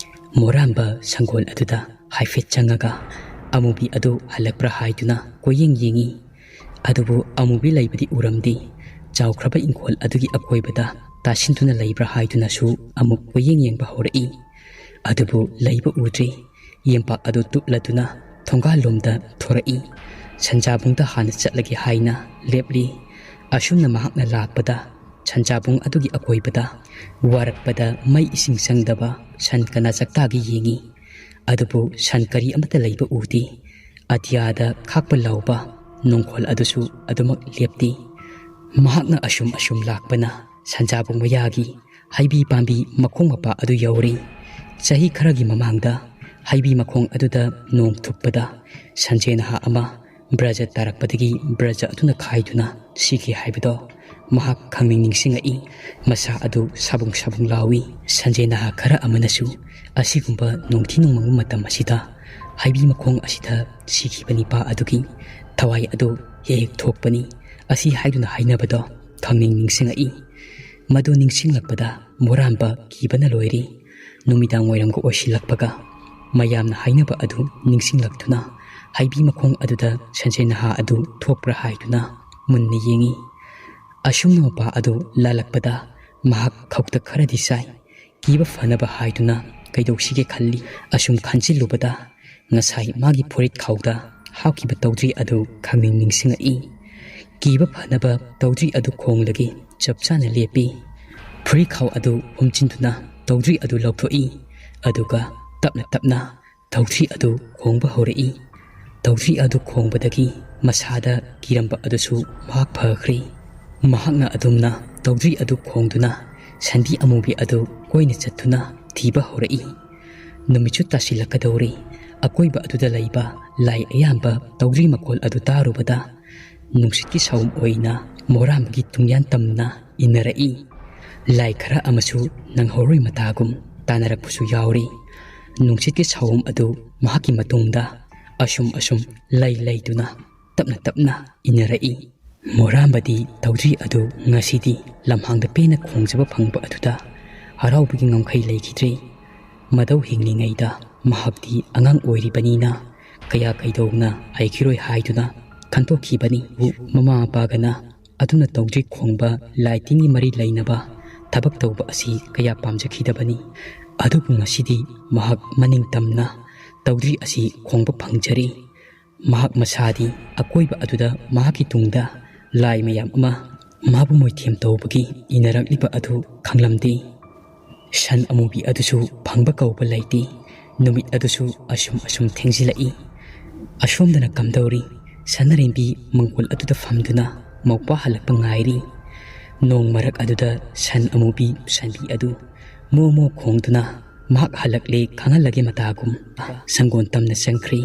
ꯃꯣꯔꯥꯝꯕ ꯁꯪꯒꯣꯜ ꯑꯗꯨꯗ ꯍꯥꯏꯐꯦꯠ ꯆꯪꯉꯒ ꯑꯃꯨꯕꯤ ꯑꯗꯨ ꯍꯜꯂꯛꯄ꯭ꯔꯥ ꯍꯥꯏꯗꯨꯅ ꯀꯣꯏꯌꯦꯡ ꯌꯦꯡꯉꯤ꯫ ꯑꯗꯨꯕꯨ ꯑꯃꯨꯕꯤ ꯂꯩꯕꯗꯤ ꯎꯔꯝꯗꯦ꯫ ꯆꯥꯎꯈ꯭ꯔꯕ ꯏꯪꯈꯣꯜ ꯑꯗꯨꯒꯤ ꯑꯀꯣꯏꯕꯗ ꯇꯥꯁꯤꯟꯗꯨꯅ ꯂꯩꯕ꯭ꯔꯥ ꯍꯥꯏꯗꯨꯅꯁꯨ ꯑꯃꯨꯛ ꯀꯣꯏꯌꯦꯡ ꯌꯦꯡꯕ ꯍꯧꯔꯛꯏ꯫ ꯑꯗꯨꯕꯨ ꯂꯩꯕ ꯎꯗ꯭ꯔꯤ꯫ ꯌꯦꯝꯄꯥꯛ ꯑꯗꯨ ꯇꯨꯞꯂꯗꯨꯅ ꯊꯣꯡꯒꯥꯜꯂꯣꯝꯗ ꯊꯣꯔꯛꯏ꯫ ꯁꯟꯖꯥꯕꯨꯡꯗ ꯍꯥꯟꯅ ꯆꯠꯂꯒꯦ ꯍꯥꯏꯅ ꯂꯦꯞꯂꯤ꯫ ꯑꯁꯨꯝꯅ ꯃꯍꯥꯛꯅ ꯂꯥꯛꯄꯗ ꯁꯟꯖꯥꯕꯨꯡ ꯑꯗꯨꯒꯤ ꯑꯀꯣꯏꯕꯗ ꯋꯥꯔꯛꯄꯗ ꯃꯩ ꯏꯁꯤꯡ ꯆꯪꯗꯕ ꯁꯟ ꯀꯅꯥ ꯆꯥꯛꯇꯥꯒꯦ ꯌꯦꯡꯉꯤ꯫ ꯑꯗꯨꯕꯨ ꯁꯟ ꯀꯔꯤ ꯑꯃꯠꯇ ꯂꯩꯕ ꯎꯗꯦ꯫ ꯑꯇꯤꯌꯥꯗ ꯈꯥꯛꯄ ꯂꯥꯎꯕ ꯅꯣꯡꯈꯣꯜ ꯑꯗꯨꯁꯨ ꯑꯗꯨꯃꯛ ꯂꯦꯞꯇꯦ꯫ ꯃꯍꯥꯛꯅ ꯑꯁꯨꯝ ꯑꯁꯨꯝ ꯂꯥꯛꯄꯅ ꯁꯟꯖꯥꯕꯨꯡ ꯃꯌꯥꯒꯤ ꯍꯩꯕꯤ ꯄꯥꯝꯕꯤ ꯃꯈꯣꯡ ꯃꯄꯥ ꯑꯗꯨ ꯌꯧꯔꯦ꯫ ꯆꯍꯤ ꯈꯔꯒꯤ ꯃꯃꯥꯡꯗ ꯍꯩꯕꯤ ꯃꯈꯣꯡ ꯑꯗꯨꯗ ꯅꯣꯡ ꯊꯨꯞꯄꯗ ꯁꯟꯖꯦ ꯅꯍꯥ ꯑꯃ ꯕ꯭ꯔꯖ ꯇꯥꯔꯛꯄꯗꯒꯤ ꯕ꯭ꯔꯖ ꯑꯗꯨꯅ ꯈꯥꯏꯗꯨꯅ ꯁꯤꯈꯤ ꯍꯥꯏꯕꯗꯣ ꯃꯍꯥꯛ ꯈꯪꯅꯤꯡ ꯅꯤꯡꯁꯤꯡꯉꯛꯏ꯫ ꯃꯁꯥ ꯑꯗꯨ ꯁꯥꯕꯨꯡ ꯁꯥꯕꯨꯡ ꯂꯥꯎꯏ꯫ ꯁꯟꯖꯦ ꯅꯍꯥ ꯈꯔ ꯑꯃꯅꯁꯨ ꯑꯁꯤꯒꯨꯝꯕ ꯅꯣꯡꯊꯤ ꯅꯣꯡꯃꯪꯕ ꯃꯇꯝ ꯑꯁꯤꯗ ꯍꯩꯕꯤ ꯃꯈꯣꯡ ꯑꯁꯤꯗ ꯁꯤꯈꯤꯕ ꯅꯤꯄꯥ ꯑꯗꯨꯒꯤ ꯊꯋꯥꯏ ꯑꯗꯨ ꯍꯦꯛ ꯍꯦꯛ ꯊꯣꯛꯄꯅꯤ꯫ ꯑꯁꯤ ꯍꯥꯏꯗꯨꯅ ꯍꯥꯏꯅꯕꯗꯣ ꯈꯪꯅꯤꯡ ꯅꯤꯡꯁꯤꯡꯉꯛꯏ꯫ ꯃꯗꯨ ꯅꯤꯡꯁꯤꯡꯂꯛꯄꯗ ꯃꯣꯔꯥꯝꯕ ꯀꯤꯕꯅ ꯂꯣꯏꯔꯤ꯫ ꯅꯨꯃꯤꯗꯥꯡ ꯋꯥꯏꯔꯝꯒ ꯑꯣꯏꯁꯤꯜꯂꯛꯄꯒ ꯃꯌꯥꯝꯅ ꯍꯥꯏꯅꯕ ꯑꯗꯨ ꯅꯤꯡꯁꯤꯡꯂꯛꯇꯨꯅ ꯍꯩꯕꯤ ꯃꯈꯣꯡ ꯑꯗꯨꯗ ꯁꯟꯖꯦ ꯅꯍꯥ ꯑꯗꯨ ꯊꯣꯛꯄ꯭ꯔꯥ ꯍꯥꯏꯗꯨꯅ ꯃꯨꯟꯅ ꯌꯦꯡꯉꯤ꯫ ꯑꯁꯨꯝꯅ ꯃꯄꯥ ꯑꯗꯨ ꯂꯥꯜꯂꯛꯄꯗ ꯃꯍꯥꯛ ꯈꯧꯇꯛ ꯈꯔꯗꯤ ꯆꯥꯏ꯫ ꯀꯤꯕ ꯐꯅꯕ ꯍꯥꯏꯗꯨꯅ ꯀꯩꯗꯧꯁꯤꯒꯦ ꯈꯜꯂꯤ꯫ ꯑꯁꯨꯝ ꯈꯟꯖꯤꯜꯂꯨꯕꯗ ꯉꯁꯥꯏ ꯃꯥꯒꯤ ꯐꯨꯔꯤꯠ ꯈꯥꯎꯗ ꯍꯥꯞꯈꯤꯕ ꯇꯧꯗ꯭ꯔꯤ ꯑꯗꯨ ꯈꯪꯅꯤꯡ ꯅꯤꯡꯁꯤꯡꯉꯛꯏ꯫ ꯀꯤꯕ ꯐꯅꯕ ꯇꯧꯗ꯭ꯔꯤ ꯑꯗꯨ ꯈꯣꯡꯂꯒꯦ ꯆꯞ ꯆꯥꯅ ꯂꯦꯞꯄꯤ꯫ ꯐꯨꯔꯤꯠ ꯈꯥꯎ ꯑꯗꯨ ꯍꯨꯝꯖꯤꯟꯗꯨꯅ ꯇꯧꯗ꯭ꯔꯤ ꯑꯗꯨ ꯂꯧꯊꯣꯛꯏ꯫ ꯑꯗꯨꯒ ꯇꯞꯅ ꯇꯞꯅ ꯇꯧꯗ꯭ꯔꯤ ꯑꯗꯨ ꯈꯣꯡꯕ ꯍꯧꯔꯛꯏ꯫ ꯇꯧꯗ꯭ꯔꯤ ꯑꯗꯨ ꯈꯣꯡꯕꯗꯒꯤ ꯃꯁꯥꯗ ꯀꯤꯔꯝꯕ ꯑꯗꯨꯁꯨ ꯃꯍꯥꯛ ꯐꯈ꯭ꯔꯦ꯫ ꯃꯍꯥꯛꯅ ꯑꯗꯨꯝꯅ ꯇꯧꯗ꯭ꯔꯤ ꯑꯗꯨ ꯈꯣꯡꯗꯨꯅ ꯁꯟꯕꯤ ꯑꯃꯨꯕꯤ ꯑꯗꯨ ꯀꯣꯏꯅ ꯆꯠꯇꯨꯅ ꯊꯤꯕ ꯍꯧꯔꯛꯏ꯫ ꯅꯨꯃꯤꯠꯁꯨ ꯇꯥꯁꯤꯜꯂꯛꯀꯗꯧꯔꯤ꯫ ꯑꯀꯣꯏꯕ ꯑꯗꯨꯗ ꯂꯩꯕ ꯂꯥꯏ ꯑꯌꯥꯝꯕ ꯇꯧꯗ꯭ꯔꯤ ꯃꯈꯣꯜ ꯑꯗꯨ ꯇꯥꯔꯨꯕꯗ ꯅꯨꯡꯁꯤꯠꯀꯤ ꯁꯥꯎꯝ ꯑꯣꯏꯅ ꯃꯣꯔꯥꯝꯕꯒꯤ ꯇꯨꯡꯌꯥꯟ ꯇꯝꯅ ꯏꯟꯅꯔꯛꯏ꯫ ꯂꯥꯏ ꯈꯔ ꯑꯃꯁꯨ ꯅꯪꯍꯧꯔꯣꯏ ꯃꯇꯥꯒꯨꯝ ꯇꯥꯟꯅꯔꯛꯄꯁꯨ ꯌꯥꯎꯔꯤ꯫ ꯅꯨꯡꯁꯤꯠꯀꯤ ꯁꯥꯎꯝ ꯑꯗꯨ ꯃꯍꯥꯛꯀꯤ ꯃꯇꯨꯡꯗ ꯑꯁꯨꯝ ꯑꯁꯨꯝ ꯂꯩ ꯂꯩꯗꯨꯅ ꯇꯞꯅ ꯇꯞꯅ ꯏꯟꯅꯔꯛꯏ꯫ ꯃꯣꯔꯥꯝꯕꯗꯤ ꯇꯧꯗ꯭ꯔꯤ ꯑꯗꯨ ꯉꯁꯤꯗꯤ ꯂꯝꯍꯥꯡꯗ ꯄꯦꯟꯅ ꯈꯣꯡꯖꯕ ꯐꯪꯕ ꯑꯗꯨꯗ ꯍꯔꯥꯎꯕꯒꯤ ꯉꯝꯈꯩ ꯂꯩꯈꯤꯗ꯭ꯔꯦ꯫ ꯃꯗꯧ ꯍꯤꯡꯂꯤꯉꯩꯗ ꯃꯍꯥꯛꯇꯤ ꯑꯉꯥꯡ ꯑꯣꯏꯔꯤꯕꯅꯤꯅ ꯀꯌꯥ ꯀꯩꯗꯧꯅ ꯍꯩꯈꯤꯔꯣꯏ ꯍꯥꯏꯗꯨꯅ ꯈꯟꯇꯣꯛꯈꯤꯕꯅꯤ꯫ ꯃꯃꯥ ꯃꯄꯥꯒꯅ ꯑꯗꯨꯅ ꯇꯧꯗ꯭ꯔꯤ ꯈꯣꯡꯕ ꯂꯥꯏ ꯇꯤꯟꯒꯤ ꯃꯔꯤ ꯂꯩꯅꯕ ꯊꯕꯛ ꯇꯧꯕ ꯑꯁꯤ ꯀꯌꯥ ꯄꯥꯝꯖꯈꯤꯗꯕꯅꯤ꯫ ꯑꯗꯨꯕꯨ ꯉꯁꯤꯗꯤ ꯃꯍꯥꯛ ꯃꯅꯤꯡ ꯇꯝꯅ ꯇꯧꯗ꯭ꯔꯤ ꯑꯁꯤ ꯈꯣꯡꯕ ꯐꯪꯖꯔꯤ꯫ ꯃꯍꯥꯛ ꯃꯁꯥꯗꯤ ꯑꯀꯣꯏꯕ ꯑꯗꯨꯗ ꯃꯍꯥꯛꯀꯤ ꯇꯨꯡꯗ ꯂꯥꯏ ꯃꯌꯥꯝ ꯑꯃ ꯃꯥꯕꯨ ꯃꯣꯏꯊꯦꯝ ꯇꯧꯕꯒꯤ ꯏꯟꯅꯔꯛꯂꯤꯕ ꯑꯗꯨ ꯈꯪꯂꯝꯗꯦ꯫ ꯁꯟ ꯑꯃꯨꯕꯤ ꯑꯗꯨꯁꯨ ꯐꯪꯕ ꯀꯧꯕ ꯂꯩꯇꯦ꯫ ꯅꯨꯃꯤꯠ ꯑꯗꯨꯁꯨ ꯑꯁꯨꯝ ꯑꯁꯨꯝ ꯊꯦꯡꯖꯤꯜꯂꯛꯏ꯫ ꯑꯁꯣꯝꯗꯅ ꯀꯝꯗꯧꯔꯤ? ꯁꯅꯔꯦꯝꯕꯤ ꯃꯪꯒꯣꯜ ꯑꯗꯨꯗ ꯐꯝꯗꯨꯅ ꯃꯧꯄ꯭ꯋꯥ ꯍꯜꯂꯛꯄ ꯉꯥꯏꯔꯤ꯫ ꯅꯣꯡ ꯃꯔꯛ ꯑꯗꯨꯗ ꯁꯟ ꯑꯃꯨꯕꯤ ꯁꯟꯕꯤ ꯑꯗꯨ ꯃꯣ ꯃꯣ ꯈꯣꯡꯗꯨꯅ ꯃꯍꯥꯛ ꯍꯜꯂꯛꯂꯦ ꯈꯪꯍꯜꯂꯒꯦ ꯃꯇꯥꯒꯨꯝ ꯁꯪꯒꯣꯟ ꯇꯝꯅ ꯆꯪꯈ꯭ꯔꯤ꯫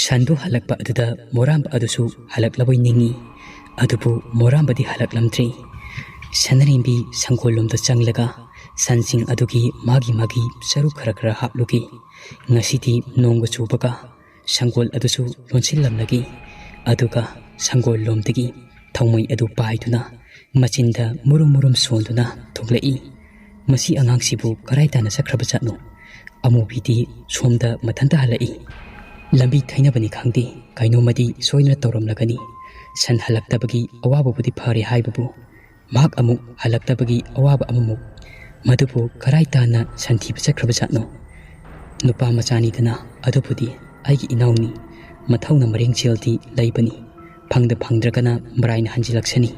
ꯁꯟꯗꯨ ꯍꯜꯂꯛꯄ ꯑꯗꯨꯗ ꯃꯣꯔꯥꯝꯕ ꯑꯗꯨꯁꯨ ꯍꯜꯂꯛꯂꯕꯣꯏ ꯅꯤꯡꯏ꯫ ꯑꯗꯨꯕꯨ ꯃꯣꯔꯥꯝꯕꯗꯤ ꯍꯜꯂꯛꯂꯝꯗ꯭ꯔꯤ꯫ ꯁꯅꯔꯦꯝꯕꯤ ꯁꯪꯒꯣꯜꯂꯣꯝꯗ ꯆꯪꯂꯒ ꯁꯟꯁꯤꯡ ꯑꯗꯨꯒꯤ ꯃꯥꯒꯤ ꯃꯥꯒꯤ ꯆꯔꯨ ꯈꯔ ꯈꯔ ꯍꯥꯞꯂꯨꯒꯦ꯫ ꯉꯁꯤꯗꯤ ꯅꯣꯡꯒ ꯆꯨꯕꯒ ꯁꯪꯒꯣꯜ ꯑꯗꯨꯁꯨ ꯂꯣꯟꯁꯤꯜꯂꯝꯂꯒꯦ꯫ ꯑꯗꯨꯒ ꯁꯪꯒꯣꯜꯂꯣꯝꯗꯒꯤ ꯊꯥꯎꯃꯩ ꯑꯗꯨ ꯄꯥꯏꯗꯨꯅ ꯃꯆꯤꯟꯗ ꯃꯨꯔꯨꯝ ꯃꯨꯔꯨꯝ ꯁꯣꯟꯗꯨꯅ ꯊꯣꯛꯂꯛꯏ꯫ ꯃꯁꯤ ꯑꯉꯥꯡꯁꯤꯕꯨ ꯀꯔꯥꯏ ꯇꯥꯟꯅ ꯆꯠꯈ꯭ꯔꯕꯖꯥꯠꯅꯣ? ꯑꯃꯨꯕꯤꯗꯤ ꯁꯣꯝꯗ ꯃꯊꯟꯇ ꯍꯜꯂꯛꯏ꯫ ꯂꯝꯕꯤ ꯊꯩꯅꯕꯅꯤ ꯈꯪꯗꯦ, ꯀꯩꯅꯣꯃꯗꯤ ꯁꯣꯏꯗꯅ ꯇꯧꯔꯝꯂꯒꯅꯤ꯫ ꯁꯟ ꯍꯜꯂꯛꯇꯕꯒꯤ ꯑꯋꯥꯕꯕꯨꯗꯤ ꯐꯔꯦ ꯍꯥꯏꯕꯕꯨ, ꯃꯍꯥꯛ ꯑꯃꯨꯛ ꯍꯜꯂꯛꯇꯕꯒꯤ ꯑꯋꯥꯕ ꯑꯃꯃꯨꯛ꯫ ꯃꯗꯨꯕꯨ ꯀꯔꯥꯏ ꯇꯥꯟꯅ ꯁꯟ ꯊꯤꯕ ꯆꯠꯈ꯭ꯔꯕꯖꯥꯠꯅꯣ? ꯅꯨꯄꯥ ꯃꯆꯥꯅꯤꯗꯅ, ꯑꯗꯨꯕꯨꯗꯤ ꯑꯩꯒꯤ ꯏꯅꯥꯎꯅꯤ꯫ ꯃꯊꯧꯅ ꯃꯔꯦꯡ ꯆꯦꯜꯗꯤ ꯂꯩꯕꯅꯤ꯫ ꯐꯪꯗ ꯐꯪꯗ꯭ꯔꯒꯅ ꯃꯔꯥꯏꯅ ꯍꯟꯖꯤꯜꯂꯛꯁꯅꯤ꯫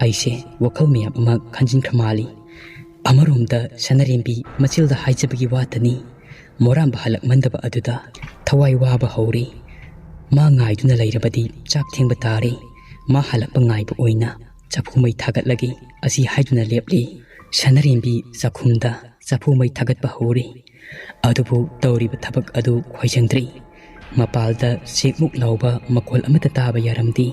ꯑꯩꯁꯦ ꯋꯥꯈꯜ ꯃꯌꯥꯝ ꯑꯃ ꯈꯟꯖꯤꯟꯈ꯭ꯔ ꯃꯥꯜꯂꯤ꯫ ꯑꯃꯔꯣꯝꯗ ꯁꯅꯔꯦꯝꯕꯤ ꯃꯆꯤꯜꯗ ꯍꯥꯏꯖꯕꯒꯤ ꯋꯥꯇꯅꯤ, ꯃꯣꯔꯥꯝꯕ ꯍꯜꯂꯛꯃꯟꯗꯕ ꯑꯗꯨꯗ ꯊꯋꯥꯏ ꯋꯥꯕ ꯍꯧꯔꯦ꯫ ꯃꯥ ꯉꯥꯏꯗꯨꯅ ꯂꯩꯔꯕꯗꯤ ꯆꯥꯛ ꯊꯦꯡꯕ ꯇꯥꯔꯦ꯫ ꯃꯥ ꯍꯜꯂꯛꯄ ꯉꯥꯏꯕ ꯑꯣꯏꯅ ꯆꯐꯨ ꯃꯩ ꯊꯥꯒꯠꯂꯒꯦ, ꯑꯁꯤ ꯍꯥꯏꯗꯨꯅ ꯂꯦꯞꯂꯦ꯫ ꯁꯅꯔꯦꯝꯕꯤ ꯆꯥꯛꯈꯨꯝꯗ ꯆꯐꯨ ꯃꯩ ꯊꯥꯒꯠꯄ ꯍꯧꯔꯦ꯫ ꯑꯗꯨꯕꯨ ꯇꯧꯔꯤꯕ ꯊꯕꯛ ꯑꯗꯨ ꯈꯣꯏꯖꯪꯗ꯭ꯔꯤ꯫ ꯃꯄꯥꯜꯗ ꯆꯦꯛꯃꯨꯛ ꯂꯥꯎꯕ ꯃꯈꯣꯜ ꯑꯃꯠꯇ ꯇꯥꯕ ꯌꯥꯔꯝꯗꯦ꯫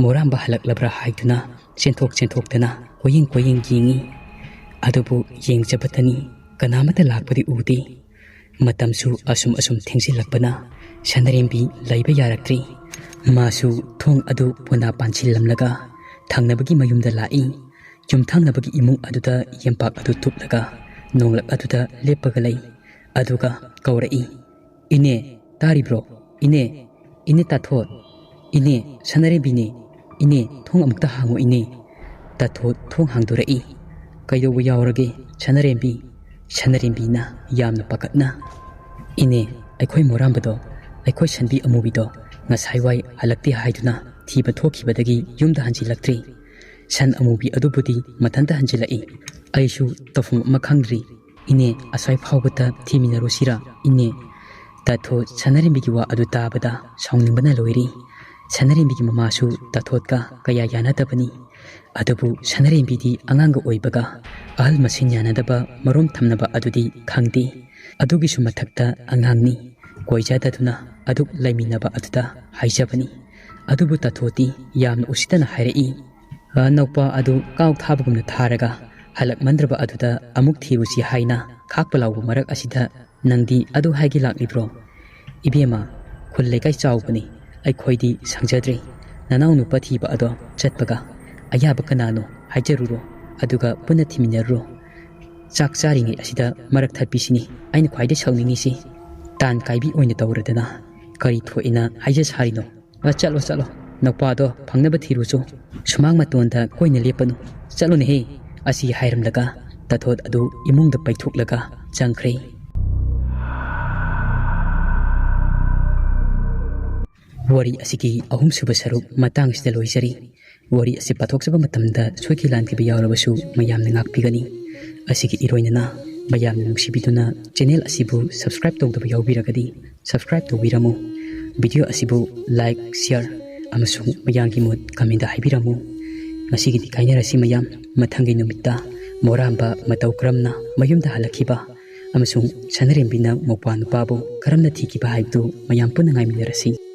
ꯃꯣꯔꯥꯝꯕ ꯍꯜꯂꯛꯂꯕ꯭ꯔꯥ ꯍꯥꯏꯗꯨꯅ ꯆꯦꯟꯊꯣꯛ ꯆꯦꯟꯊꯣꯛꯇꯅ ꯀꯣꯏꯌꯦꯡ ꯀꯣꯏꯌꯦꯡ ꯌꯦꯡꯏ꯫ ꯑꯗꯨꯕꯨ ꯌꯦꯡꯖꯕꯇꯅꯤ, ꯀꯅꯥꯃꯠꯇ ꯂꯥꯛꯄꯗꯤ ꯎꯗꯦ꯫ ꯃꯇꯝꯁꯨ ꯑꯁꯨꯝ ꯑꯁꯨꯝ ꯊꯦꯡꯖꯤꯜꯂꯛꯄꯅ ꯁꯅꯔꯦꯝꯕꯤ ꯂꯩꯕ ꯌꯥꯔꯛꯇ꯭ꯔꯤ꯫ ꯃꯥꯁꯨ ꯊꯣꯡ ꯑꯗꯨ ꯄꯣꯅꯥ ꯄꯥꯟꯁꯤꯜꯂꯝꯂꯒ ꯊꯪꯅꯕꯒꯤ ꯃꯌꯨꯝꯗ ꯂꯥꯛꯏ꯫ ꯌꯨꯝꯊꯪꯅꯕꯒꯤ ꯏꯃꯨꯡ ꯑꯗꯨꯗ ꯌꯦꯝꯄꯥꯛ ꯑꯗꯨ ꯇꯨꯞꯂꯒ ꯅꯣꯡꯂꯛ ꯑꯗꯨꯗ ꯂꯦꯞꯄꯒ ꯂꯩ꯫ ꯑꯗꯨꯒ ꯀꯧꯔꯛꯏ, "ꯏꯅꯦ, ꯇꯥꯔꯤꯕ꯭ꯔꯣ? ꯏꯅꯦ, ꯏꯅꯦ ꯇꯥꯊꯣꯠ, ꯏꯅꯦ ꯁꯅꯔꯦꯝꯕꯤꯅꯦ, ꯏꯅꯦ ꯊꯣꯡ ꯑꯃꯨꯛꯇ ꯍꯥꯡꯉꯣ ꯏꯅꯦ꯫" ꯇꯥꯊꯣꯠ ꯊꯣꯡ ꯍꯥꯡꯗꯣꯔꯛꯏ꯫ "ꯀꯩꯗꯧꯕ ꯌꯥꯎꯔꯒꯦ ꯁꯅꯔꯦꯝꯕꯤ?" ꯁꯅꯔꯦꯝꯕꯤꯅ ꯌꯥꯝꯅ ꯄꯥꯈꯠꯅ, "ꯏꯅꯦ, ꯑꯩꯈꯣꯏ ꯃꯣꯔꯥꯝꯕꯗꯣ, ꯑꯩꯈꯣꯏ ꯁꯟꯕꯤ ꯑꯃꯨꯕꯤꯗꯣ ꯉꯁꯥꯏꯋꯥꯏ ꯍꯜꯂꯛꯇꯦ ꯍꯥꯏꯗꯨꯅ ꯊꯤꯕ ꯊꯣꯛꯈꯤꯕꯗꯒꯤ ꯌꯨꯝꯗ ꯍꯟꯖꯤꯜꯂꯛꯇ꯭ꯔꯤ꯫ ꯁꯟ ꯑꯃꯨꯕꯤ ꯑꯗꯨꯕꯨꯗꯤ ꯃꯊꯟꯇ ꯍꯟꯖꯤꯜꯂꯛꯏ꯫ ꯑꯩꯁꯨ ꯇꯧꯐꯝ ꯑꯃ ꯈꯪꯗ꯭ꯔꯤ꯫ ꯏꯅꯦ, ꯑꯁ꯭ꯋꯥꯏ ꯐꯥꯎꯕꯇ ꯊꯤꯃꯤꯟꯅꯔꯨꯁꯤꯔꯥ ꯏꯅꯦ?" ꯇꯥꯊꯣꯠ ꯁꯅꯔꯦꯝꯕꯤꯒꯤ ꯋꯥ ꯑꯗꯨ ꯇꯥꯕꯗ ꯁꯥꯎꯅꯤꯡꯕꯅ ꯂꯣꯏꯔꯤ꯫ ꯁꯅꯔꯦꯝꯕꯤꯒꯤ ꯃꯃꯥꯁꯨ ꯇꯥꯊꯣꯠꯀ ꯀꯌꯥ ꯌꯥꯅꯗꯕꯅꯤ꯫ ꯑꯗꯨꯕꯨ ꯁꯅꯔꯦꯝꯕꯤꯗꯤ ꯑꯉꯥꯡꯒ ꯑꯣꯏꯕꯒ ꯑꯍꯜ ꯃꯁꯦꯟ ꯌꯥꯅꯗꯕ ꯃꯔꯣꯝ ꯊꯝꯅꯕ ꯑꯗꯨꯗꯤ ꯈꯪꯗꯦ꯫ ꯑꯗꯨꯒꯤꯁꯨ ꯃꯊꯛꯇ ꯑꯉꯥꯡꯅꯤ꯫ ꯀꯣꯏꯖꯗꯗꯨꯅ ꯑꯗꯨꯛ ꯂꯩꯃꯤꯟꯅꯕ ꯑꯗꯨꯗ ꯍꯥꯏꯖꯕꯅꯤ꯫ ꯑꯗꯨꯕꯨ ꯇꯥꯊꯣꯠꯇꯤ ꯌꯥꯝꯅ ꯎꯁꯤꯠꯇꯅ ꯍꯥꯏꯔꯛꯏ, "ꯑ, ꯅꯧꯄꯥ ꯑꯗꯨ ꯀꯥꯎ ꯊꯥꯕꯒꯨꯝꯅ ꯊꯥꯔꯒ ꯍꯜꯂꯛꯃꯟꯗ꯭ꯔꯕ ꯑꯗꯨꯗ ꯑꯃꯨꯛ ꯊꯤꯔꯨꯁꯤ ꯍꯥꯏꯅ ꯈꯥꯛꯄ ꯂꯥꯎꯕ ꯃꯔꯛ ꯑꯁꯤꯗ ꯅꯪꯗꯤ ꯑꯗꯨ ꯍꯥꯏꯒꯦ ꯂꯥꯛꯂꯤꯕ꯭ꯔꯣ? ꯏꯕꯦꯝꯃ, ꯈꯨꯜ ꯂꯩꯀꯥꯏ ꯆꯥꯎꯕꯅꯤ, ꯑꯩꯈꯣꯏꯗꯤ ꯁꯪꯖꯗ꯭ꯔꯦ꯫ ꯅꯅꯥꯎ ꯅꯨꯄꯥ ꯊꯤꯕ ꯑꯗꯣ ꯆꯠꯄꯒ ꯑꯌꯥꯕ ꯀꯅꯥꯅꯣ ꯍꯥꯏꯖꯔꯨꯔꯣ, ꯑꯗꯨꯒ ꯄꯨꯟꯅ ꯊꯤꯃꯤꯟꯅꯔꯨꯔꯣ꯫ ꯆꯥꯛ ꯆꯥꯔꯤꯉꯩ ꯑꯁꯤꯗ ꯃꯔꯛ ꯊꯠꯄꯤꯁꯤꯅꯤ ꯑꯩꯅ ꯈ꯭ꯋꯥꯏꯗꯩ ꯁꯥꯎꯅꯤꯡꯉꯤꯁꯤ꯫ ꯇꯥꯟ ꯀꯥꯏꯕꯤ ꯑꯣꯏꯅ ꯇꯧꯔꯗꯅ ꯀꯔꯤ ꯊꯣꯛꯏꯅ ꯍꯥꯏꯖ ꯁꯥꯔꯤꯅꯣ? ꯑ, ꯆꯠꯂꯣ, ꯆꯠꯂꯣ, ꯅꯧꯄꯥꯗꯣ ꯐꯪꯅꯕ ꯊꯤꯔꯨꯆꯣ꯫ ꯁꯨꯃꯥꯡ ꯃꯇꯣꯟꯗ ꯀꯣꯏꯅ ꯂꯦꯞꯄꯅꯨ꯫ ꯆꯠꯂꯨꯅꯦꯍꯦ꯫" ꯑꯁꯤ ꯍꯥꯏꯔꯝꯂꯒ ꯇꯥꯊꯣꯠ ꯑꯗꯨ ꯏꯃꯨꯡꯗ ꯄꯩꯊꯣꯛꯂꯒ ꯆꯪꯈ꯭ꯔꯦ꯫ ꯋꯥꯔꯤ ꯑꯁꯤꯒꯤ ꯑꯍꯨꯝꯁꯨꯕ ꯁꯔꯨꯛ ꯃꯇꯥꯡ ꯑꯁꯤꯗ ꯂꯣꯏꯖꯔꯤ꯫ ꯋꯥꯔꯤ ꯑꯁꯤ ꯄꯥꯊꯣꯛꯆꯕ ꯃꯇꯝꯗ ꯁꯣꯏꯈꯤ ꯂꯥꯟꯈꯤꯕ ꯌꯥꯎꯔꯕꯁꯨ ꯃꯌꯥꯝꯅ ꯉꯥꯛꯄꯤꯒꯅꯤ꯫ ꯑꯁꯤꯒꯤ ꯏꯔꯣꯏꯅꯅ ꯃꯌꯥꯝꯅ ꯅꯨꯡꯁꯤꯕꯤꯗꯨꯅ channel ꯑꯁꯤꯕꯨ subscribe ꯇꯧꯗꯕ ꯌꯥꯎꯕꯤꯔꯒꯗꯤ subscribe ꯇꯧꯕꯤꯔꯝꯃꯨ꯫ Video ꯑꯁꯤꯕꯨ like, share ꯑꯃꯁꯨꯡ ꯃꯌꯥꯝꯒꯤ ꯃꯣꯠ comment ꯍꯥꯏꯕꯤꯔꯝꯃꯨ꯫ ꯉꯁꯤꯒꯤꯗꯤ ꯀꯥꯏꯅꯔꯁꯤ ꯃꯌꯥꯝ꯫ ꯃꯊꯪꯒꯤ ꯅꯨꯃꯤꯠꯇ ꯃꯣꯔꯥꯝꯕ ꯃꯇꯧ ꯀꯔꯝꯅ ꯃꯌꯨꯝꯗ ꯍꯜꯂꯛꯈꯤꯕ ꯑꯃꯁꯨꯡ ꯁꯅꯥꯔꯦꯝꯕꯤꯅ ꯃꯧꯄ꯭ꯋꯥ ꯅꯨꯄꯥꯕꯨ ꯀꯔꯝꯅ ꯊꯤꯈꯤꯕ ꯍꯥꯏꯕꯗꯨ ꯃꯌꯥꯝ ꯄꯨꯟꯅ ꯉꯥꯏꯃꯤꯟꯅꯔꯁꯤ꯫